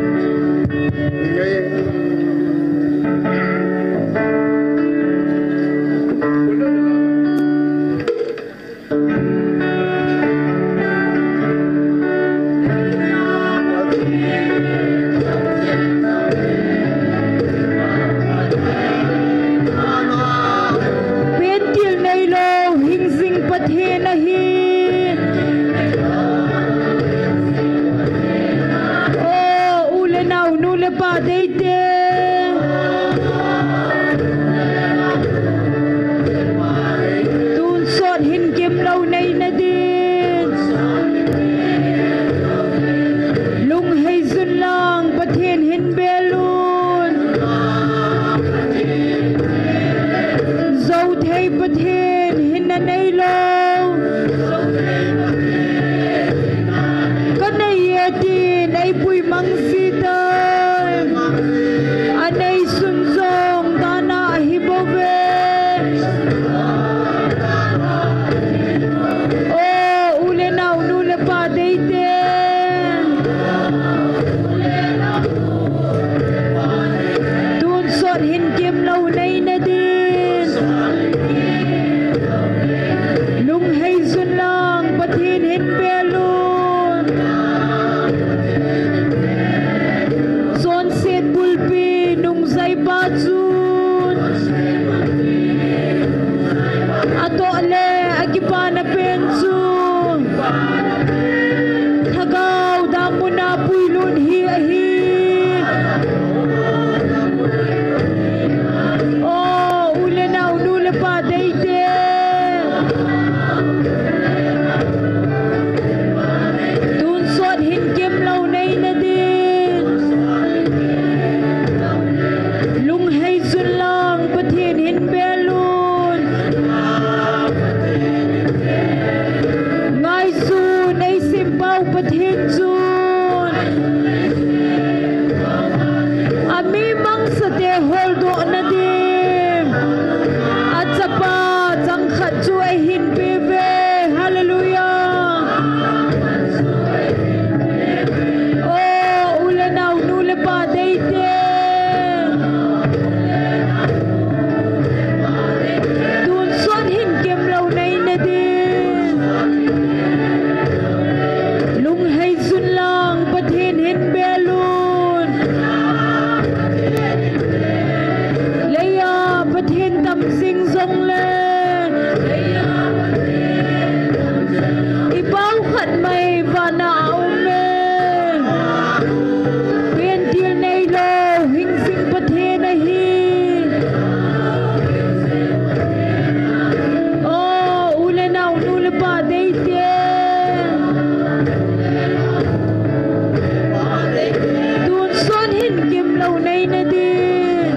Pentil neilou, hingjing Pathen ahi. O, u le nao, nu le pa deite. Tonsot hin kimlou neina din. Lunghei jun lang Pathen hin bel un. Jou thei Pathen hinna neilou. Ka nei e tin eipui mang ji tai. Pa deite. Tun son hin kemlou nei nadin. Lunghei sun lang Pathen hin belun. Leiya Pathen tam jing jongle. I pau khat mai vana a um e. Pentil neilou, hing jing Pathen ahi. O, u le nao, nu le pa deite. Tun son hin kemlou nei nadin.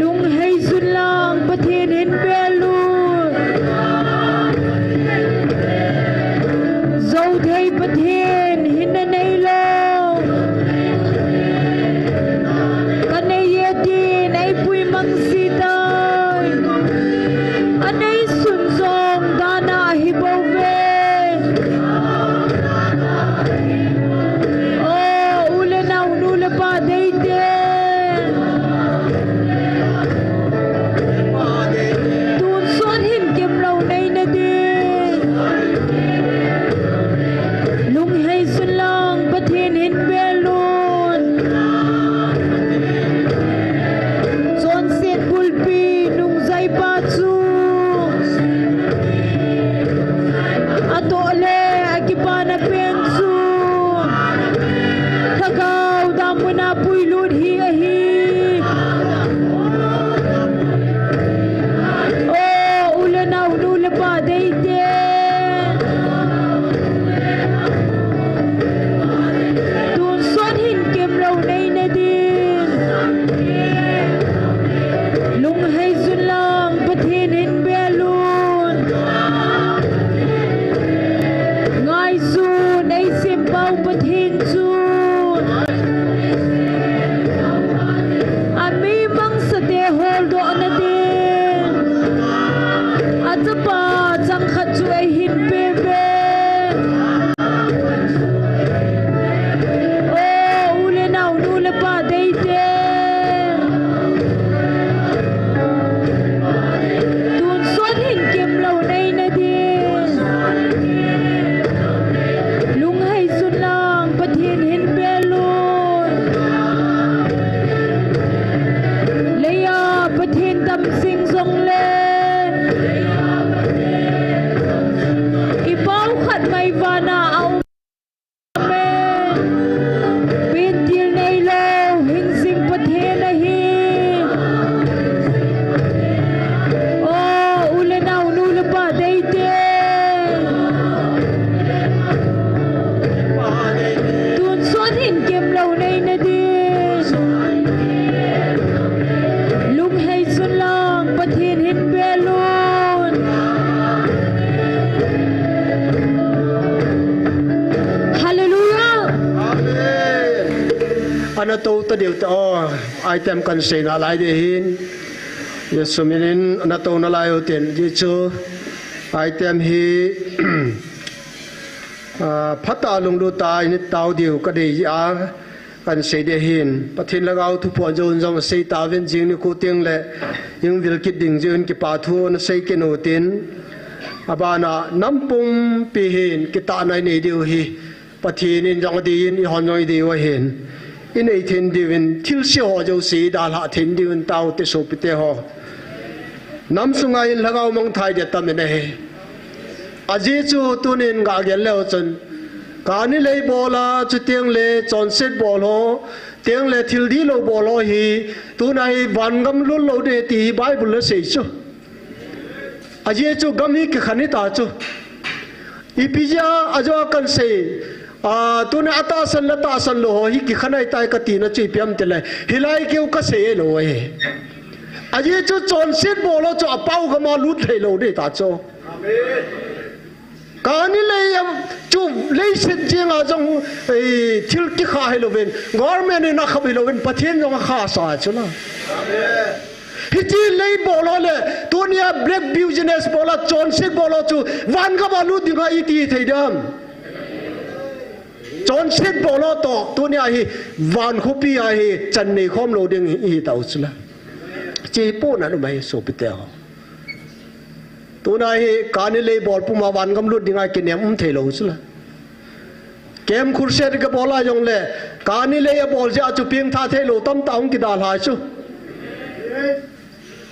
Lunghei sun lang Pathen hin belun. Jou thei Pathen hinna neilou. Ka nei e tin eipui mang jing tai. Anei sun jong dana ahi bouve. O, u le nao, nu le pa deite. Tun son hin kemlou nei nadin. Lunghei sun lang Pathen hin belun. Chonset bulpi nungjai pa chu. Atoh le akipana pen chu. Lhagao dam muna puilut hi ahi. O, u le nao, nu le pa deite. Tun son hin kemlou nei nadin. Lunghei sun lang Pathen hin belun. Ngaijun ei sempau Pathen chu. Ami mangsate holdoh nadin. Achapa chang khat chu eihin peuve. O, u le nao, nu le pa deite. Tun son hin kemlou nei nadin. Lunghei sun lang Pathen hin belun. Leiya Pathen tam jing jongle. I pau khat mai vana a um e. Pentil neilou, hing jing Pathen ahi. O, u le nao, nu le pa deite. Tun son hin kemlou nei nadin. Lunghei sun lang Pathen hin belun. Hallelujah. Amen. Ana tou ta diu ta o. Item kan seina lai ding ahin. Jesu minin ana tou nalai u tin. Jesu item hi, ah, phatah a lunglut a i tao diu ka dei a. Kan sei ding ahin, Pathen Lhagao thuphon jong jong sei tauvin jing nikho teng le, jing vil kit ding jeh un kipa thu na sei kit u tin, abana nam pumpi hin kitahna i nei diu hi, Pathen in jong adei in, eihon jong idei u ahin, i nei theina diuvin, thilse ho jouse i dalhah theina diuvin, taute sopite ho. Nam sunga hin Lhagao mangthai ding atam in ahi. Ajeh chu tunin gah gel leu chun, kani lei bol a, chuteng le chonset bol ho, teng le thil dihlou bol ho hi, tuna hi vangam lut lou ding ti hi Bible in asei chu. Ajeh chu gam hi kikhen hita chu. Ipi jeh a, ajo a kan sei, a, tuna atahsan le tahsan lou ho hi kikhen ahitai kati na chu ipi ham tile, hilai keu ka sei lou ahi. Ajeh chu chonset bol ho chu apao gam a lut thei lou ding ta chu. Kani lei a chu leiset jeng a jong, eh, thil kikha hilouvin, government in akhap hilouvin, Pathen jong akhasa chu la. Hiche lei bol ho le, tunia black business bol a, chonset bol ho chu, vangam a lut ding ahi iti thei dem. Chonset bol o toh, tunia hi van khopi a hi chan nei khom lou ding hi, hi tau chula. Chi po na nu mai sopite ho. Tuna hi kani lei bol puma van gam lut dinga kinem um thei lou chula. Kem khurset ka bol a jong le, kani lei a bol jeh a chu pengtha thei lou tamtah hung kidalha chu.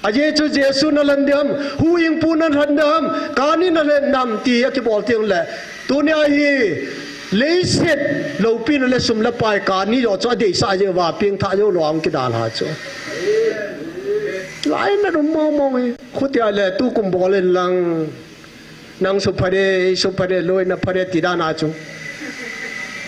Ajeh chu Jesu na lhen ding ham, huhhingpu na lhen ding ham, kani na lhen nam ti a kibol teng le. Tunia hi leiset loupina le sum le pai kani jo chu adeisah jeh uva pengtha jou lou a hung kidalha chu. Lainat um mong mong hi. Khutia le tukum bol in lang. Nang su phare, su phare, loi na phare ti dan a chu.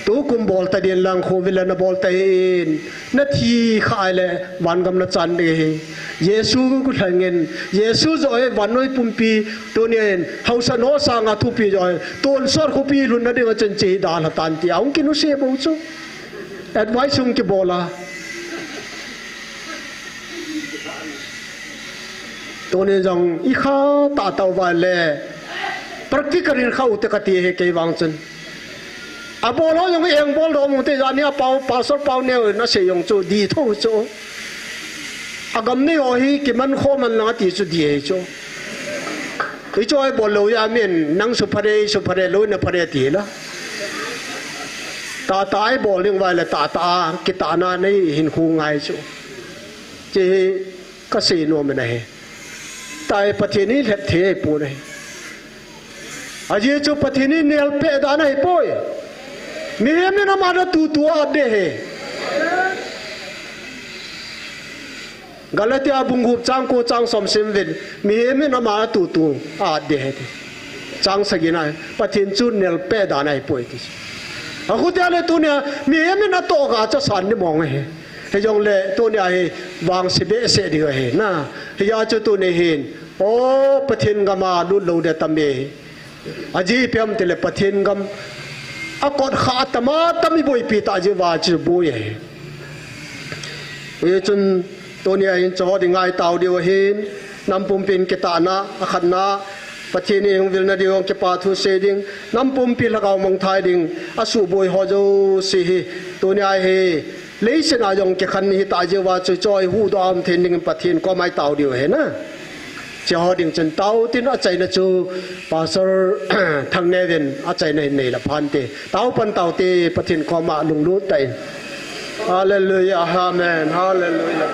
Tukum bol ta din lang, khovel a na bol ta in, na thi kha le, van gam na chan ding hi. Jesu ku lhangin, Jesu jo e vannoi pumpi, tunin, hausa no sanga thupi jo e, tonsot khopi lhun na ding a chun chi dalha tan ti a hung kinuse bou chu. Advice hung kibol a. Tunin jong i kha tah tah uva le practical in kha u te kati hi kei vang chun. Abol ho jong eng bol doh mu te jani a pau, Pastor Pau Neo na sei jong chu di tho chu. Agam nei ho hi kiman kho man lang ati chu di hi chu. I chu ai bol lou a min nang su phare, su phare, loi na phare ti la. Tah tah a i bol ding uva le tah tah a kitahna nei hin khu ngai chu. Chi hi ka sei nom in ahi. Tah a Pathen in lhep thei pon ahi. Ajeh chu Pathen in nelpeh dan ahi poi. Mihem in ama na tutu a de hi. Galatia bung gup chang ko chang som sim uvin, mihem in ama tutu a de hi ti. Chang sagi na, Pathen chu nelpeh dan ahi poi ti. Akhutia le tunia, mihem in atoh ga cha san ni mong ahi. Hijong le tunia hi vangse behseh ding ahi na. Hijeh a chu tuni hin, o Pathen gam a lut lou de tam e. Ajeh ipi ham tile Pathen gam a kot kha tam a tam i boipi ta jeh uva chu boi ahi. Hichun tunia hin chu ho ding ngai tau diu ahin, nam pumpi in kitahna, akhatna, Pathen in hung vilna ding, hung kipa thu sei ding, nam pumpi lhagao mangthai ding, asuboi ho jouse hi, tunia hi, leiset a jong kikhen hi ta jeh uva chu choi huhdoh a um thei ding in Pathen koma i tau diu ahi na. Chi ho ding chun tau tin achaina chu Pastor Thangneo in achaina hin nei la phan te. Tau pan tau te Pathen koma lunglut tah in. Hallelujah, amen, hallelujah.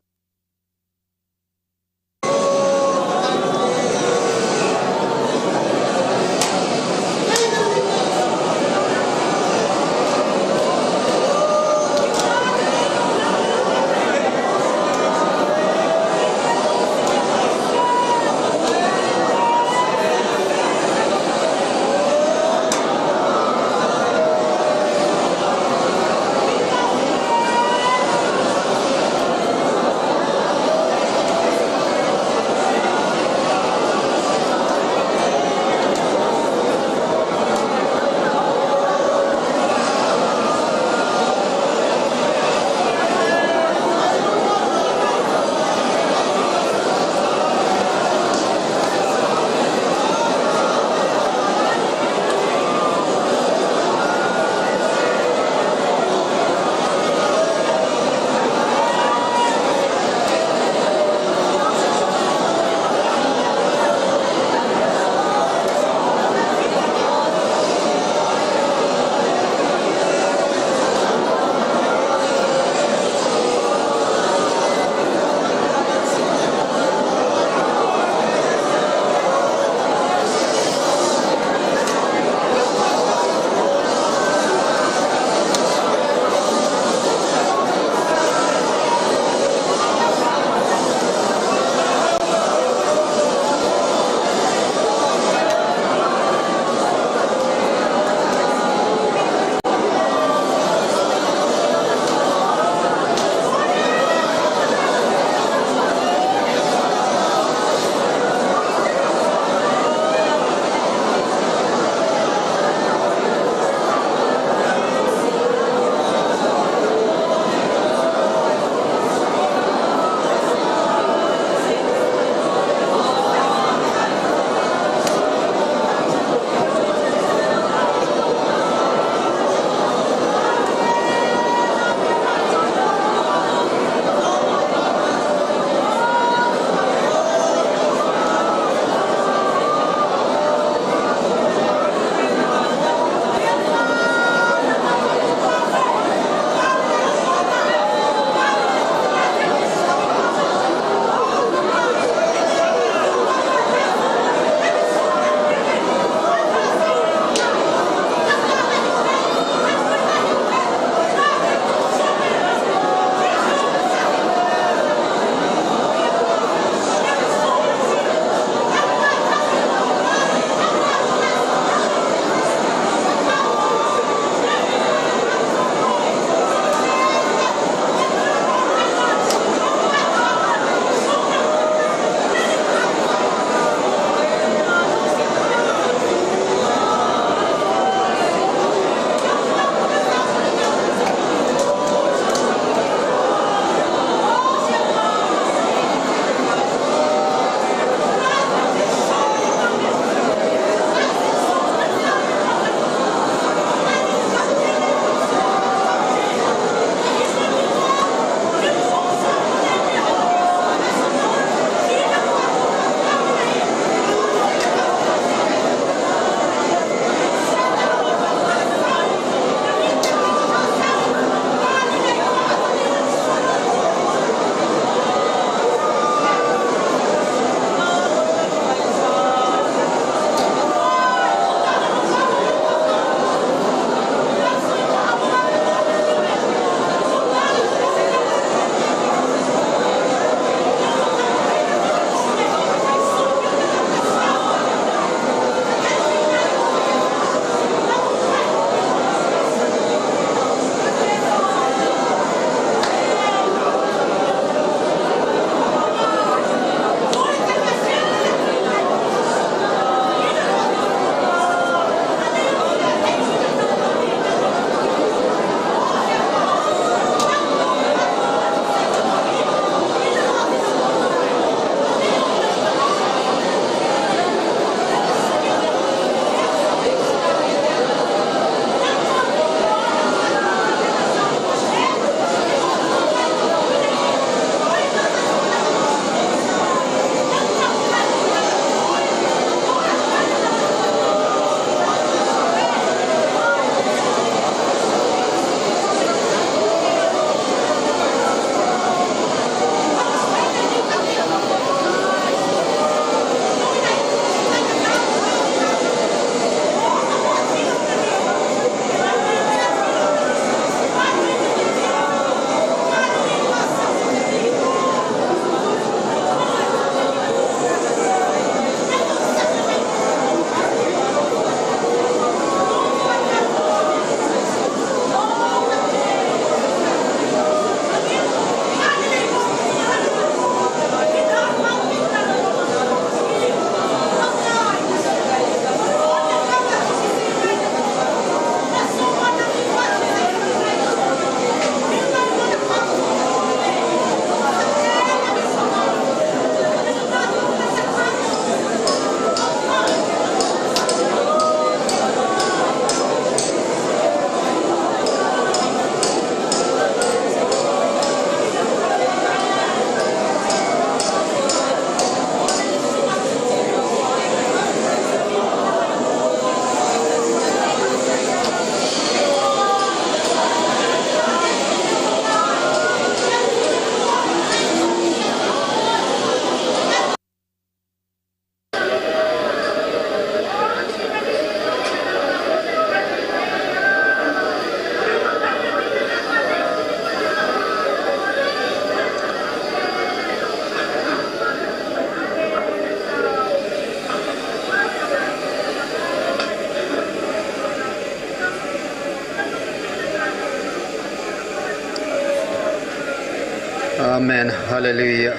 Amen. Hallelujah.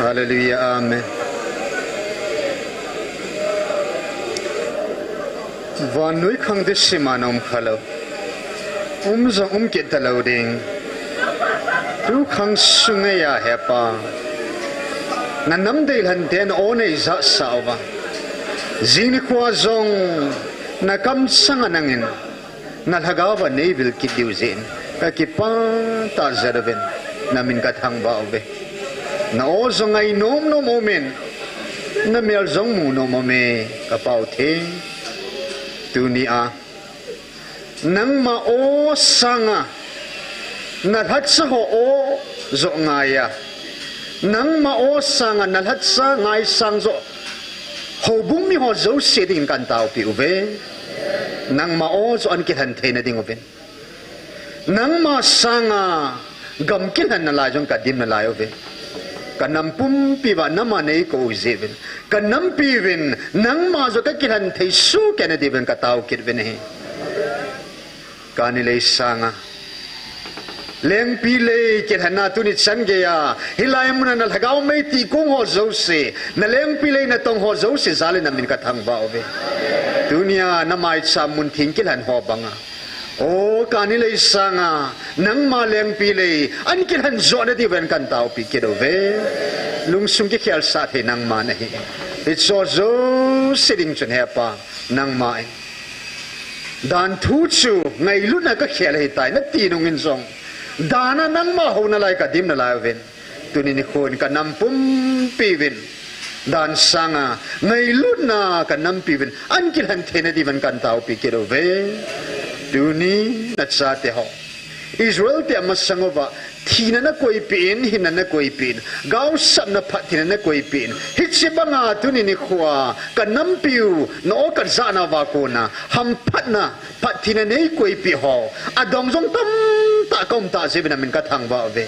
Hallelujah. Amen. Vannoi khang dihsima na um khalou. Um jong um kit talou ding. Tu khang sunga Hepa, na nam deilhen ten o nei jahsah uva, jing nikho jong na kamsanga nangin na lhagao va nei vil kit diu jeh in ka kipah tah jeh uvin na min ka thangvah uve. Na o jong ngai nom nom umin, na mel jong mu nom ume, ka Pa u theng. Tunia nangma o sanga na lhacha ho o jo ngaiya, nangma o sanga na lhacha ngaisang jo houbung mi ho jouse dingin kan taopi uve. Nangma o jo an kilhen theina ding uvin, nangma sanga gam kilhen nalai jong ka dim nalai uve. Ka nam pumpi uva nama nei kou jeh uvin, ka nampi uvin nangma jo ka kilhen thei soh kei na diuvin ka tao kit uvin ahi. Kani lei sanga lengpi lei kilhenna tuni chan geiya hilai muna na lhagao mei ti kong ho jouse, na lengpi lei na tong ho jouse jal in na min ka thangvah uve. Tunia na maicham mun theng kilhen ho banga, o kani lei sanga nangma lengpi lei an kilhen jo na diuvin kan taopi kit uve. Lungsung kikhel sah thei nangma nahi. Hicho jouse ding chun Hepa, nangma in dan thu chu ngailutna ka khel ahitai na ti nungin jong, dana nangma hou nalai ka dim nalai uvin, tuni nikho in ka nam pumpi uvin dan sanga ngailutna ka nampi uvin an kilhen theina diuvin kan taopi kit uve. Tuni na chate ho Israel te amasang uva thina na koipeh in, hinna na koipeh in, gaosapna phattheina na koipeh in, hiche banga tuni nikhoa ka nampiu na o ka jahna uva kona hamphatna, phattheina nei koipeh ho adong jong tamtah ka um tah jeh uvin na min ka thangvah uve.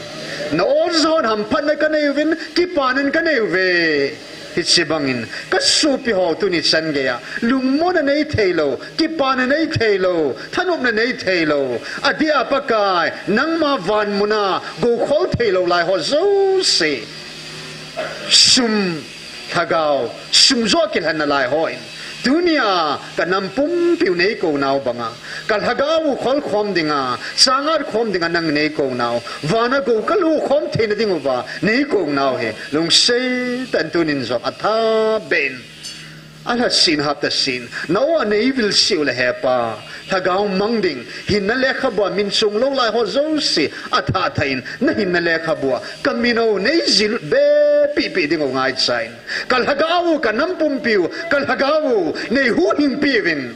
Na o jahon hamphatna ka nei uvin, kipana ka nei uve. Hiche bangin ka sopi ho tuni chan geiya lungmonna nei theilou, kipana nei theilou, thanopna nei theilou, adeh a Pakai nangma van muna goukhol theilou lai ho jouse, sum, lhagao, sum jo kilhen nalai hon, tunia ka nam pumpiu nei kou nau banga, ka lhagao u khol khom dinga, changat khom dinga nang nei kou nau, vana gou ka lu khom theina diuva nei kou nau hi lungset tah in tunin jong athabeh in, alhasen haptasen, na o a nei vil seh uleh Hepa, lhagao mang ding, hinna lekhabua min chong lou lai ho jouse atha tha in, na hinna lekhabua ka min u nei jilut be pehpeh diu ngaicha in, ka lhagao u ka nam pumpiu, ka lhagao u nei huhhingpi uvin.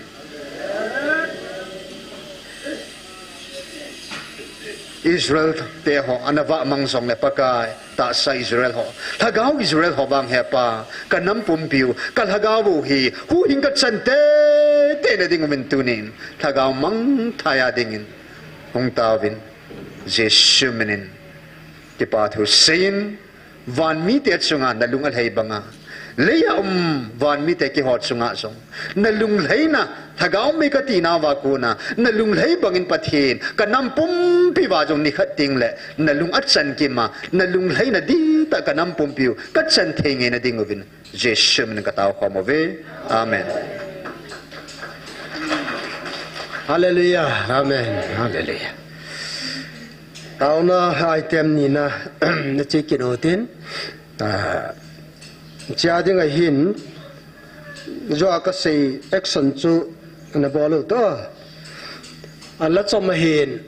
Israel te ho ana vahmang jongle Pakai, tahsa Israel ho, lhagao Israel ho vang Hepa, ka nam pumpiu, ka lhagao u hi huhhing ka chan teitei na diuvin tunin lhagao mangthai a dingin hung taovin, Jesu minin kipa thu seiyin, vanmite chunga na lung alhai banga, leiya um vanmite keiho chunga jong na lunglhaina, lhagao mei ka tina uva kona na lunglhai bangin Pathen, ka nam pumpi uva jong nikhat tengle na lung achan kima, na lunglhaina dihtah ka nam pumpiu ka chan thei ngeina diuvin Jesu minin ka tao khom uve. Amen. Hallelujah. Amen. Hallelujah. Taona item nina na che kit utin. Ah, chia ding ahin, jo a ka sei action chu na bol u to. A la chom ahin,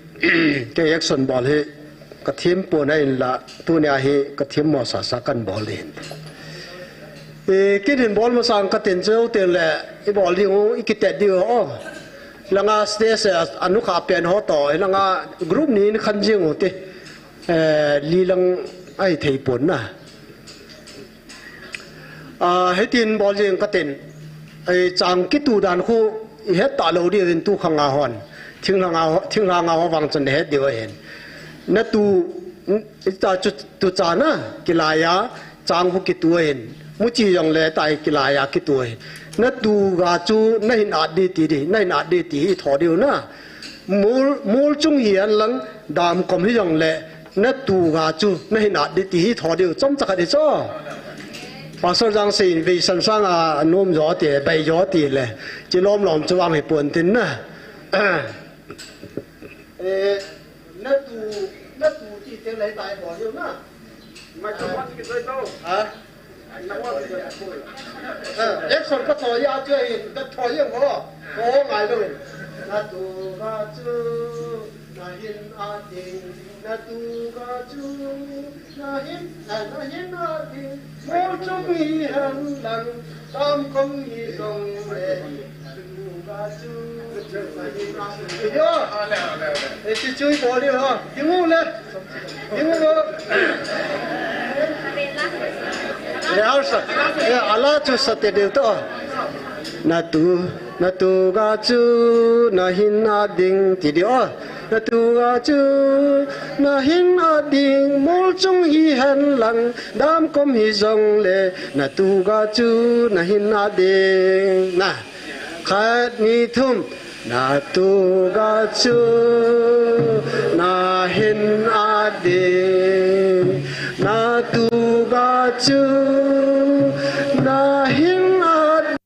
kei action bol hi ka thim pon ahinla, tunia hi ka thim mo sasa kan bol ding. E, kei hin bol masang ka tin chu tengle, i bol diu, i kitet diu o. Langa stage a, anukha pen ho to, langa group ni in khan jing u te. E, li lang ahi thei pon na. A, hitin bol jing ka tin. Ei, chang kitu dan khu i het talou diuvin tu khanga hon. Thinglhanga ho, thinglhanga ho vang chun na het diu ahin. Na tu, i ta chu, tu chana, kilaiya, chang khu kitu ahin. Muchi jongle ta kilaiya kitu ahin. Na tu ga chu na hin at di ti di, na hin at di ti hi tho diu na. Mol, mol chung hi an lang dam kom hi jongle, Natu ga chu nahin at ding ti hi tho diu chomcha khat hi chu. Pastor Jangsei in vei san sang a nom jo ti, bai jo ti le. Chi lom lom chu vang hi pon tin na. Eh, natu, natu ti te lai tai ho diu na. Mai chu ma ti dai to. Ha? Eh, action ka tho ya chu, ka tho ya mo. Ko ngai lo. Natu ga chu nahin at ding, natu ga chu nahin, eh, nahin at ding. Mol chung hi hen lang, dam kong hi jong le. Natu ga chu nahin at ding. Yo. Eh, si chui bol diu ha. Hingu le. Rehearsal. Eh, ala chu sa te diu to. Natu, natu ga chu nahin at ding ti diu. Natu ga chu nahin at ding, mol chung hi hen lang, dam kong hi jong le. Natu ga chu nahin at ding. Na. Khat, ni, thum. Natu ga chu nahin at ding, natu ga chu nahin at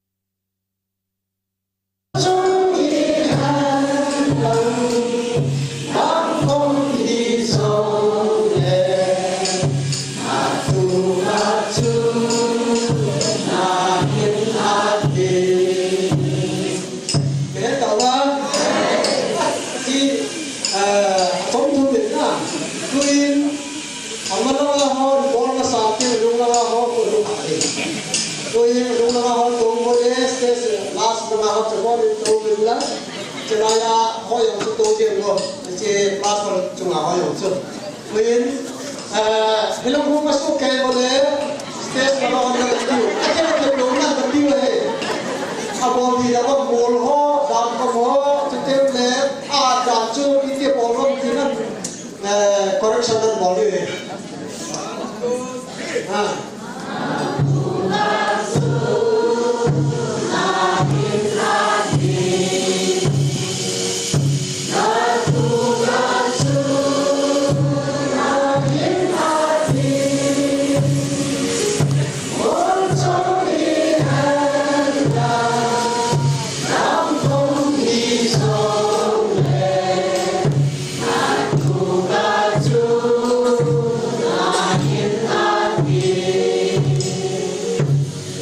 Kei tau a, i, ah, kom tu min na, tuin, ama langa ho, bol na sa, ti lung langa ho, ko lung a, eh. Tuin, lung langa ho, tu mo, eh, stage, last langa ho, tu mo, tu min la, chelai a, ho yong tu, tu jin lo, che, last ho, chunga ho yong tu. Tuin, eh, hilong hung masuk kei bole, stage langa on na tiu. Ake na tiu na tiu he. Abol di na bol ho, dam ko ho, tu tem le, a dam chu iti bol ho ti na, eh, correction na bol di he. Ha.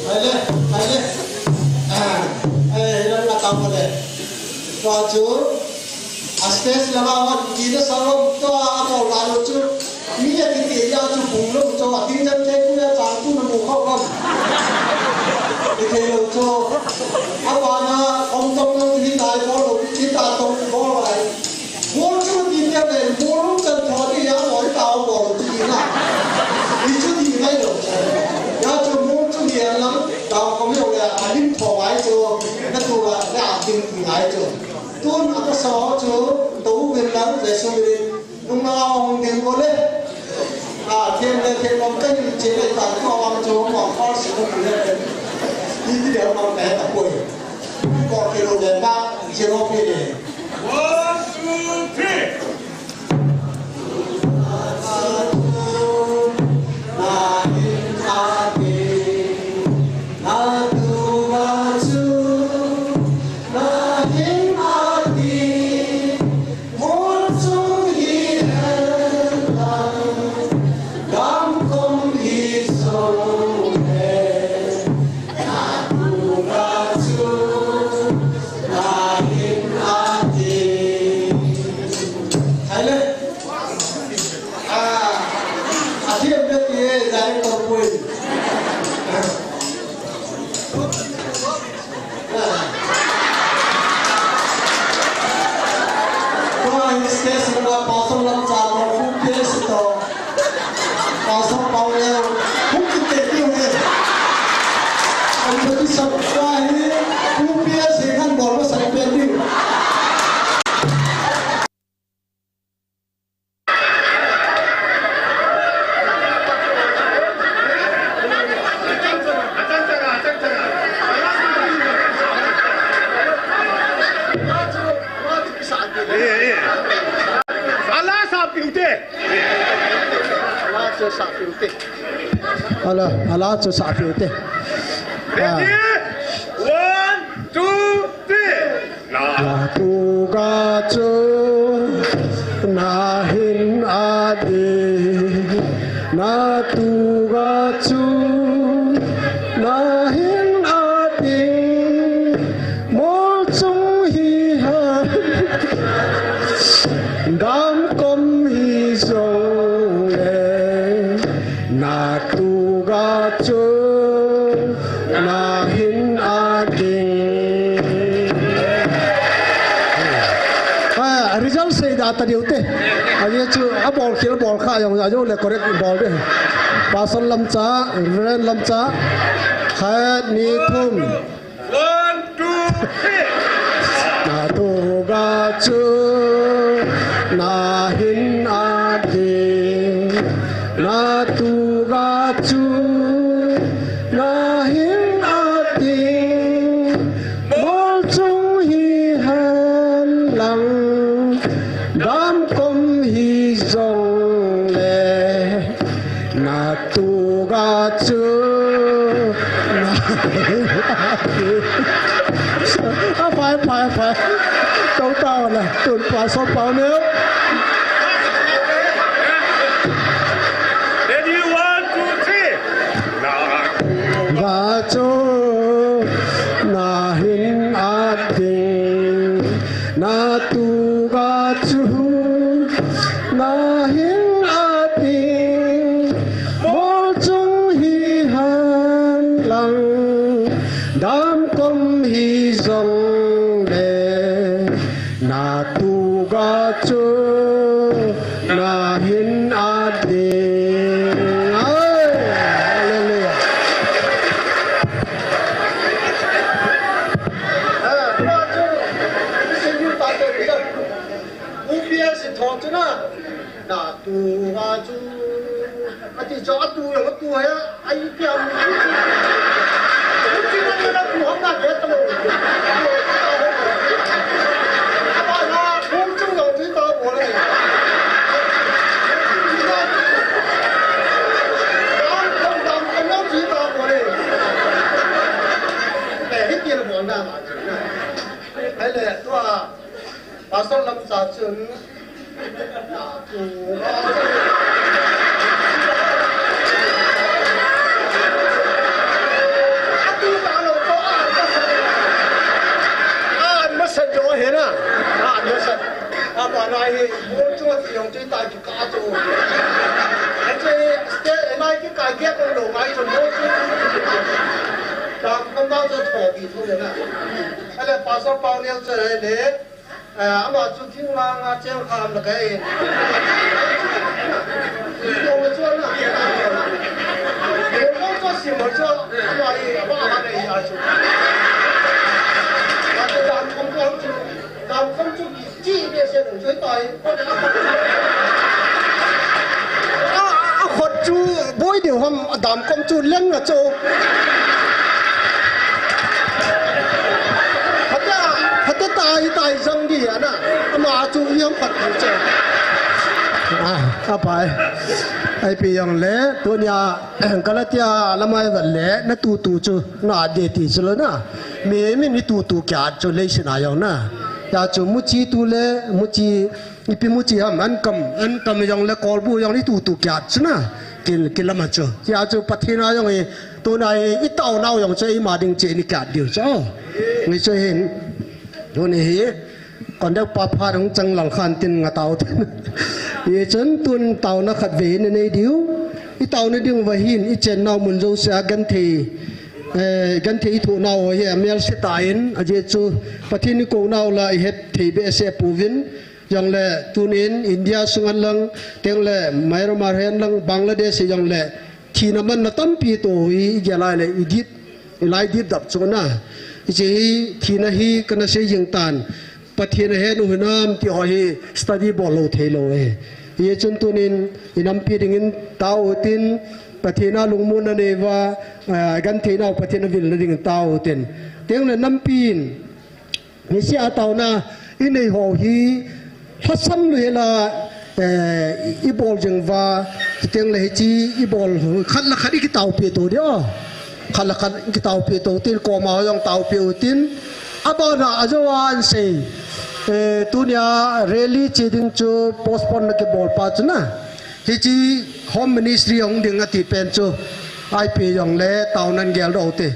Hai le, hai le. Ah, eh, hilang na tao le. Tua chu, a stage langa hon, ina salom to a mo la lo chu. Mi a kiti ya chu bung lo chu, a ding jam te ku ya chang tu na mu khau lam. I thei lo chu. A pa na, om tong lo, hi tai bol lo, hi ta tong bol lai. Mol chu ti te le, mol chu chan tho ti ya, mol ta o bol ti na. Ni chu ti ngai lo. Ya chu mol chu ni an lang, ta ko mi ya, a lim tho ngai chu, na tu la, na a tin ti ngai chu. Tun a ka sa chu, to u ven lang, le su ven, nung na hong den ko le. A, ken le, ken lom ka ni che le, ta ko wa chu, wa fa si ko le. Ni ti le, ma ka ta ko. Ko ke lo le, ma, je lo ke le. One, two, three. Hai le. Ah, a thiam le ti e, director pui. Ah. Tua hi stage langa Pastor Lamcha to, Pu P S to. Pastor Pauleo, Pu Kite ti he. Competition tua hi, Pu P S hi kan bol masa pen ti. Ala sa Piu te. Ala chu sa piu te. Ala, ala chu sa piu te. Ready? Ah. One, two, three. Na tuga chu na hin a ding, na tuga chu na hin a ding, mol chung hi ha, dam kom hi jong le, na tuga chu na hin a ding. Ah, result sei da ta diu te. Ajeh chu a bol khel bol kha jong, jong le correct bol de. Pastor Lamcha, Reverend Lamcha, khat, ni, thum. One, two, three. Na tuga chu na hin a ding, na tuga chu na hin a ding, mol chung hi hen lang, dam kom hi jong le, na tuga chu na. A, phai, phai, phai. Tou tao le, tun Pastor Pauneo. Ready, one, two, three. Na tuga chu na hin a ding, na tuga chu na hin a ding, mol chung hi hen lang, dam kom hi jong le, na tuga chu na hin a ding. Ai, hallelujah. Ah, tuga chu, si ni pa te ri. U P S tho chu na. Na tuga chu. Ati chu atu jong atu hai, ai piam. Ati na na tu ham na ke ta lo. Apa na, kum chu jong chu ta bo le. Dam, dam, dam, dam, chu ta bo le. Eh, hi ti lo bo na ma chu na. Hai le, tua. Pastor Lamcha chun, na tuga. Atu ta lo to a, a, an masa jo he na. A, an masa. Apa na hi, mo chu ti jong ti ta ki ka chu. Ache, ste, na ki ka ke ko lo ngai chu mo chu. Ta ko ma chu tho bi thu le na. Ale Pastor Pauneo chu le. Eh, ama chu thing lang a cheng kham la kai. Mo chu na. Mo chu si mo chu. Ama i, ama a nei a chu. A chu dam kom kom chu. Dam kom chu ki chi be se chu tai. A, a, a khut chu boi deu ham, a dam kom chu leng a chu. Phate, phate tai, tai jang di ana. Ama chu i ham phat chu. A, a pai. Ai pi jong le, tunia, Galatia lamai vat le, na tutu chu, na de ti chu lo na. Mi, mi ni tutu kya chu le sina jong na. Ya chu muchi tu le, muchi Ipi muchi ham, an kam, an kam jong le kolbu jong le tutu kiat chu na. Kin, kin lama chu. Tia chu Pathen a jong i, tuna i, i taonau jong chu eima ding chu ni kiat diu chu. Ngi chu hin. Tuni hi. Kon deu pa pha dong chang lang khan tin nga tao tin. I chun tun taona khat ve hin nei diu. I taona ding va hin, i chennau mun jouse a genthei. Eh, genthei i thunau hi, a mel se ta in, a je chu Pathen i konau la i het thei be se puvin. Jong le tunin India sunga lang, teng le Myanmar hen lang, Bangladesh jong le, thina manna tampi to hi i gel lai le i dit, i lai dit dap chu na. I che hi thina hi kana sei jing tan, Pathen a hen u hinam ti ho hi study bol lou thei lou e. Hi chun tunin i nampi dingin tao tin, Pathen a lungmonna nei va, ah, genthei nau Pathen a vil na dingin tao tin. Teng le nampi in, Nisia taona i nei ho hi lhasam lou hela, Eh, i bol jing uva, hiteng le hiche i bol khat le khat i kitaopi to dia. Khat le khat i kitaopi to tin, koma jong taopi u tin. Abana ajo an sei. Eh, tunia rally che ding chu postpone na kibol pa chu na. Hiche home ministry hung ding ati pen chu. Ai pe jong le tao nan gel do te.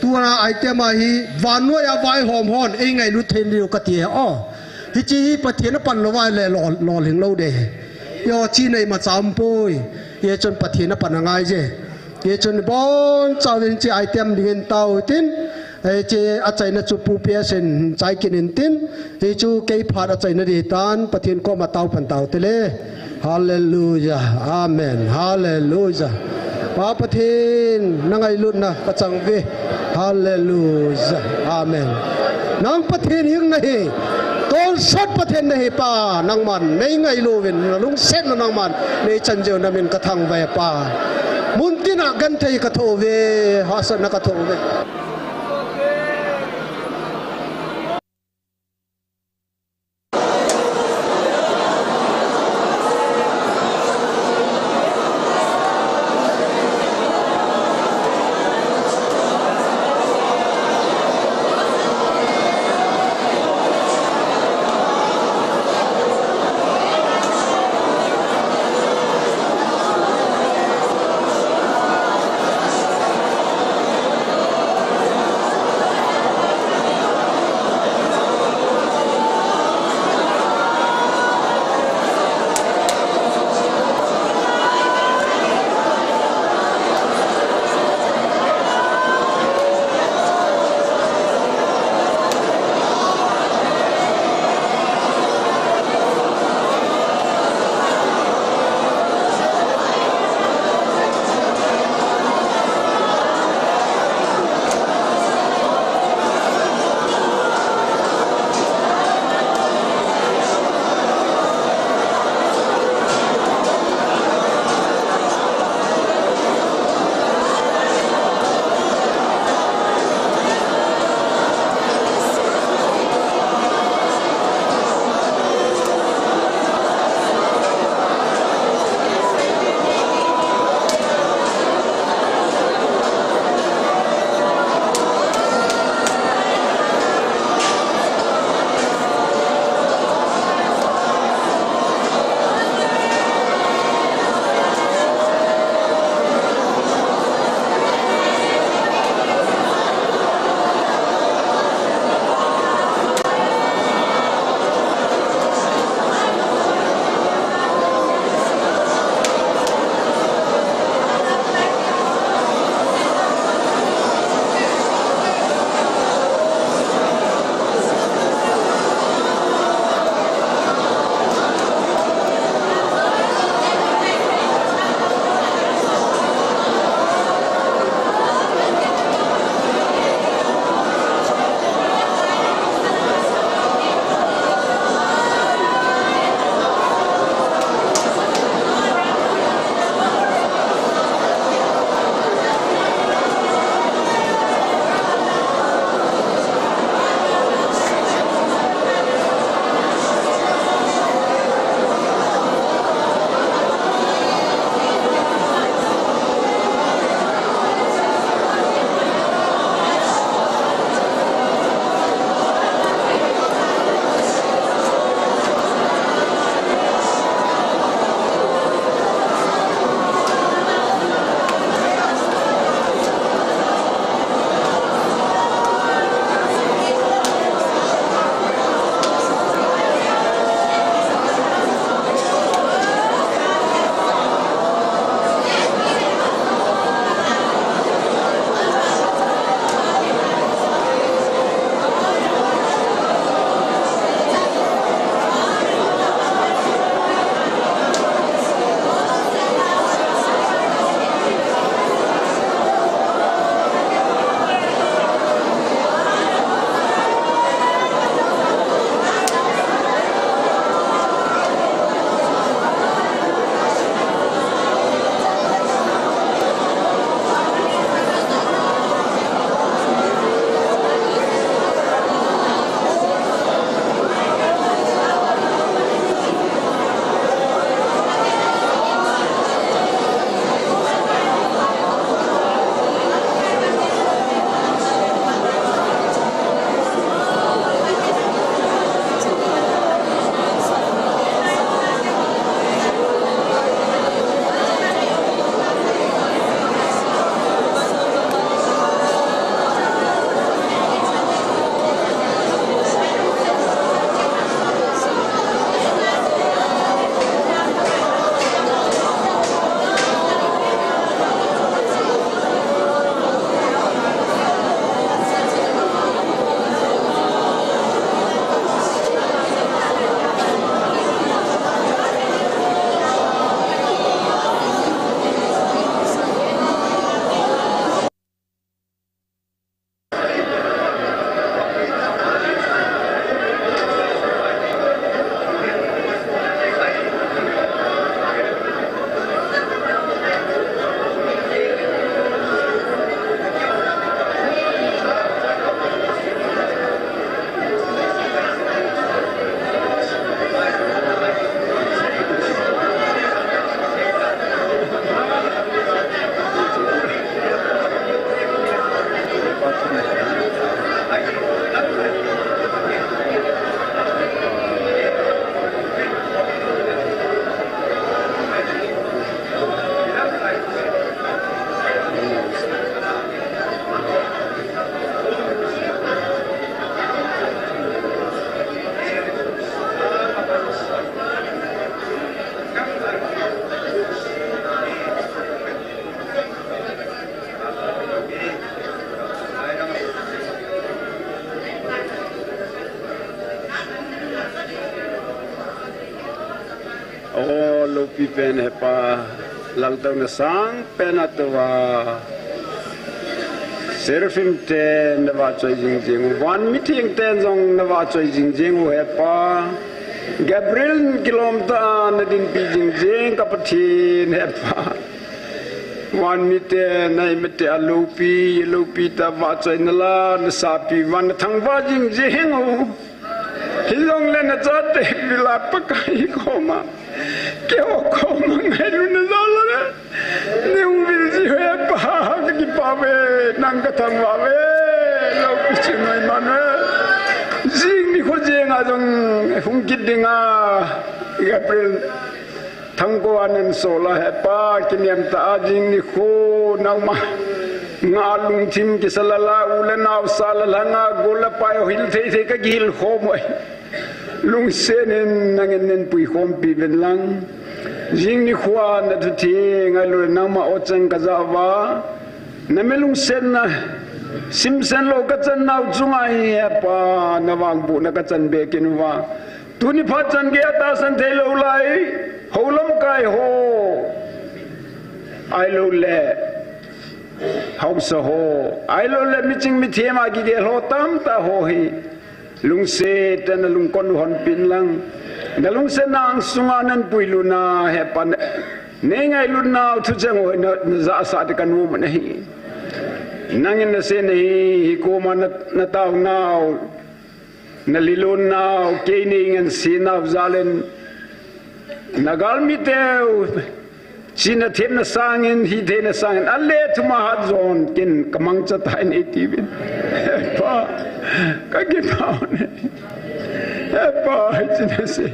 Tua item a hi vannoi a vaihom hon ei ngailut thei diu kati e o. Hiche hi Pathen a pan lou vai le lol, lolhing lou de. Yo chi nei ma cham poi. Ye chun Pathen a pan a ngai je. Ye chun bon chau din chi item ding in tao tin. Ei che achaina chu pu pia sen chai kin in tin. Hichu kei phat achaina di tan Pathen koma tao pan tao te le. Hallelujah. Amen. Hallelujah. Pa Pathen, na ngailutna ka chang ve. Hallelujah. Amen. Nang Pathen hing na hi. Tonsot Pathen na hi pa. Nangman nei ngailu vin. Na lungsetna nangman nei chan jeu na min ka thangvah e pa. Mun tina genthei ka tho ve. Hahsatna ka tho ve. Pi pen Hepa, laltouna sangpen a tua. Seraphim ten na vahchoi jingjing u, van mitheng ten jong na vahchoi jingjing u Hepa. Gabriel kilom tah a na dinpi jingjing ka Pathen Hepa. Van miten na imite a loupi, loupi tah a vahchoina la na sapi uva na thangvah jingjing u. Hijongle na chate vil a Pakai koma, keiho koma ngailutna jal a le, nei hung vil ji u Hepa, ka kipah uve, nang ka thangvah uve, loupi chungnung Immanuel. Jing nikho jeng a jong hung kit ding a, Gabriel thangko a nan sol a Hepa, kinem tah a jing nikho nangma nga lungthim kisa lal a, u le nao sa lal a, nga gol le pai ho hil thei thei ka kihil khom u ahi. Lungset in nangin nei puikhompi uvin lang. Jing nikho a na thu theng ngailu le nangma o chang ka ja uva, na mi lungsetna simsen lou ka channau chunga hi Hepa, na vangbohna ka chan be kit uva. Tuni phat chan gei a tahsan thei lou lai, hou lamkai ho, ahilou le haosa ho, ahilou le miching mithem a kigel ho tamtah ho hi lungset tah in na lungkon u honpeh in lang. Na lungsetna angsunga nei puilut na Hepa, nei ngailutnau thucheng u na, na jahsah ding ka nom u ahi. Nangin na sei nahi, hi koma na, na taonau, na lilonnau, kei nei ngansenau jal in, na galmiteu chihna themna sangin, hitheina sangin, a le thum a hat jon kin ka mangcha tai nei tiuvin. Hepa, ka kipah u ahi. Hepa, hiche na sei.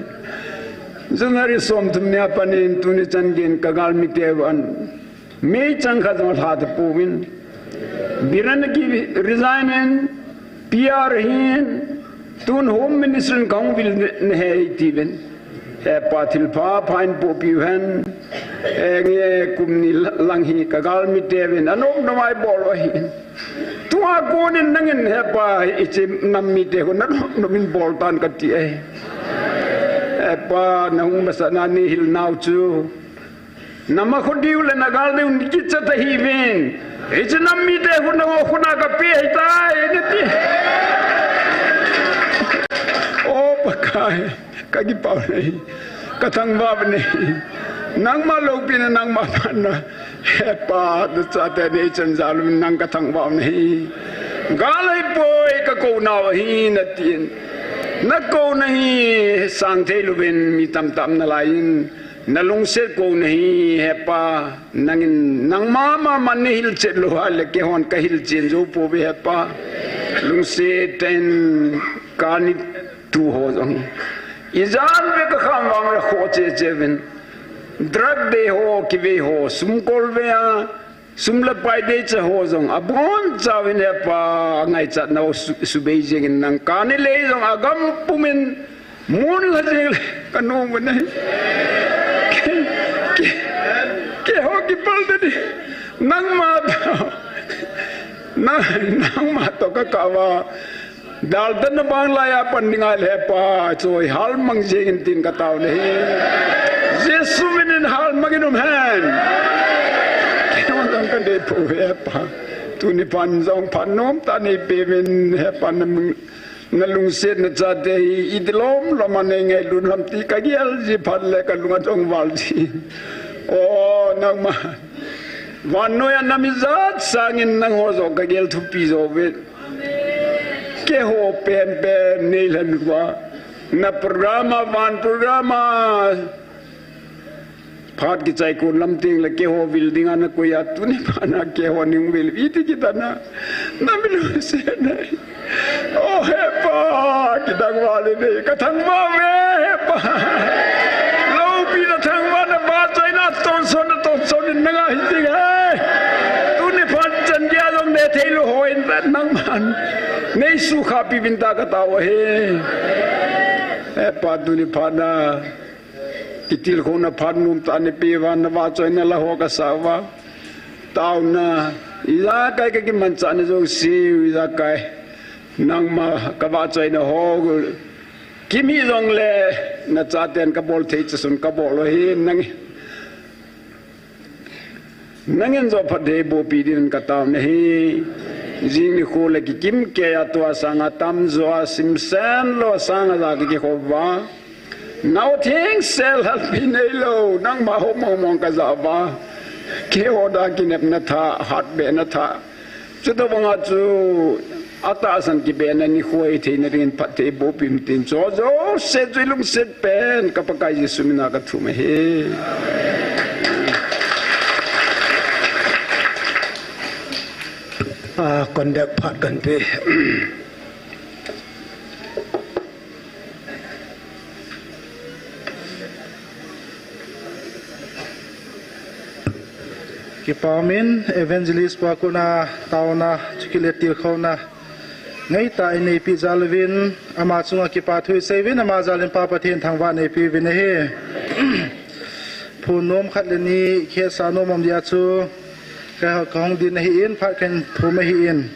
January somthum ni a pat in tuni chan gei in ka galmiteu an May chang khat jong lha ta pouvin. Biren ki resign in, P R hin, tun Home Minister in kahung vil nahi tiuvin. Hepa, thilpha pha in pohpi u hen. Henge kum ni lang hi ka galmiteuvin anop nop a bol u ahi. Tua kon in nangin Hepa, hiche nam mite ho nanop nop in bol tan kati ahi. Hepa, nahung masat na nei hilnau chu. Nama kho diu le na gal diu ni kicha ta hiuvin. Hiche nam mite ho naho khut a ka pe ahitai, nati. O Pakai, ka kipah u ahi. Ka thangvah u ahi. Nangma loupina, nangma phatna. Hepa, na chate nei chan jal un nang ka thangvah u ahi. Gal ahipoi ka kounau ahi, natin. Na kouna hi sang thei louvin mi tamtah um nalai in. Na lungset kouna hi, Hepa, nangin, nangma mama nei hilchet lou a le keihon ka hilchen jou pouve, Hepa. Lungset tah in kani tu ho jong. Ijat ve ka kham vang le kho cheh cheh uvin. Drug dei ho, kivei ho, sum kol ve a, sum le pai deicha ho jong abonchauvin Hepa, ngaichatnau su-, subei jengin nang kani lei jong agam pumin mun la jeng le ka nom u ahi. Ke, ke, keiho kipal tadi. Nangma toh. Nang, nangma toh ka kah uva. Daltah na bang laiya pan ding ahile Hepa, choi halmang jengin tin ka tao nahi. Jesu minin halmang in um hen. Keihon jong ka dei pouve Hepa. Tuni phat jong phat nomtah nei peuvin Hepa, na, na lungset na chate hi iti lom lom a nei ngailut ham ti ka gel ji phat le ka lung a jong val ji. O, nangma. Vannoi a nam ijat sangin nangho joh ka gel thupi jou ve. Keiho penpen nei lhen uva. Na program a, van program a. Phat kichai kon lam teng le keiho vil ding a na koi a, tuni phat na keiho nei vil. Iti kit a na. Na mi lungset na. O Hepa, kithangvah le nei, ka thangvah uve Hepa. Loupina thangvahna vahchoina tonsot na tonsot in nanga hi ding ahi. Tuni phat chan gei a jong nei thei lou hoi in nangman nei sukha pi uvin tia ka tao u ahi. Hepa, tuni phat na kitilkhouna phat nomtah nei pe uva, na vahchoina la ho ka sa uva. Taona, ijakai ka kimanchahna jouse, ijakai nangma ka vahchoina ho, kimi jongle, na chaten ka bol thei chasun ka bol u ahi, nang, Nangin jong phattheiboh peh dingin katao nahi. Jing nikho le kikim keiya tua sanga tamjo a simsen lou sanga ja kakikhop uva, Naotheng sel halpi neilou, nangma hop mong mong kaja uva, keiho dia kinepna thah, hatbehna thah, chutobanga chu atahsan kibehna nikho ahi theina dingin phattheiboh peh in tin, chujouse chu ilungset pen ka Pakai Jesu mina kathum ahi. Ah, conduct phat kanpe. Kipah umin, Evangelist pa kona taona, chukit le tilkhouna ngeitah a eineipeh jal uvin, ama chunga kipathu isei uvin, ama jal in Pa Pathen thangvah neipeuvin ahi. Phonnom khat le ni kihetsah nom um dia chu ka, kahung din ahin, phat kahin thum ahin.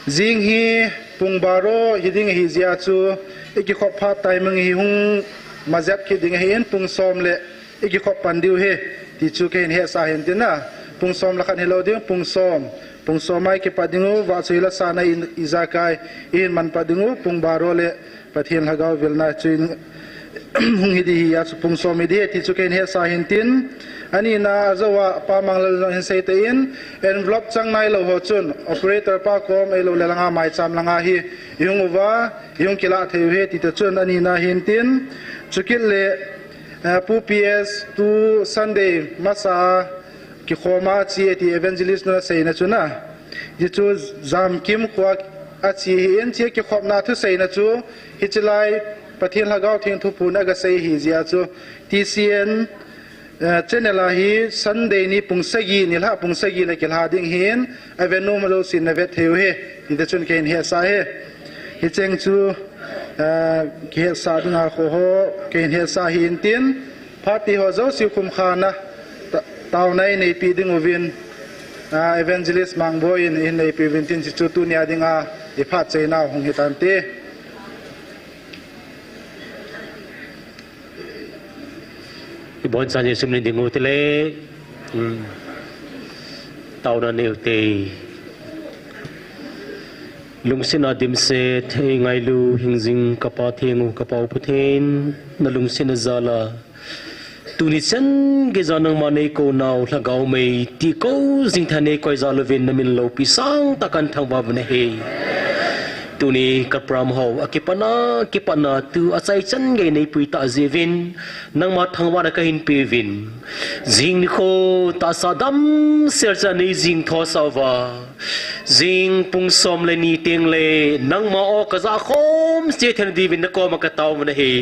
Jing hi pung baro hiding ahi jeh a chu, ikikhop phat timing hi hung majep kit ding ahin, pung som le ikikhop pan diu ahi, ti chu kahin hetsah ahin tin a. Pung som le khat hilou ding, pung som. Pung som a ikipat ding u, vahchoi lasahna in, ijakai ihin manpat ding u, pung baro le Pathen Lhagao vilna chu in, hung hi ding ahi a chu pung som hi ding ahi, ti chu kahin hetsah ahin tin. Anina a jou a Pa Manglal jong hin sei tan, envelope chang nailou ho chun operator pa kom ahilou le langa maicham langa hi ihung uva, ihung kilah thei u ahi, ti ta chun anina ahin tin. Chukit le, eh, Pu P S tu Sunday masa kikhoma che ti evangelist nu aseina chun a, hichu Jamkim khoa ache ahin, hiche kikhopna thuseina chu hiche lai Pathen Lhagao Theng thuphon a kasei ahi jeh a chu T C N, eh, channel a hi Sunday ni pung sagi, nilhah pung sagi le kilha ding ahin, avet nom jousen navet thei u ahi, ti ta chun kahin hetsah ahi. Hicheng chu, eh, kihetsah dinga kho ho kahin hetsah ahin tin, phat ti ho jouse khum khan a, ta-, taona eineipeh ding uvin, ah, Evangelist Mangboi in eineipeh uvin tin, hichu tunia dinga iphat cheina hung hitante. Ibonchauvin sum nin ding u tile, um, taona nei u te. Lungsetna dimset eingailu hingjing ka Pa Theng u, ka Pa u Pathen, nalungsetna jal a tuni chan geiya nangma neikou nau Lhagao mei ti kou jing tah a neikoi jal uvin namin loupi sangtah a kahin thangvah uvin ahi. Tuni ka program ho akipatna, kipatna tu achaichan gei neipui tah jeh uvin nangma thangvahna kahin pe uvin. Jing nikho tahsa damsel cha nei jing thosah uva, jing pung som le ni teng le nangma o kaja khom cheh theina diuvin nakoma katao uvin ahi.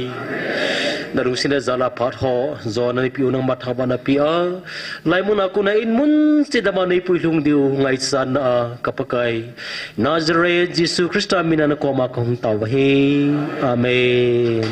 Nalungsetna jal a phat ho jona neipeh u nangma thangvahna pe a, laimun a kona in mun cheh dama neipui lhung diu ngaichatna a ka Pakai Nazareth Jesu Christa mina nakoma kahung tao u ahi. Amen.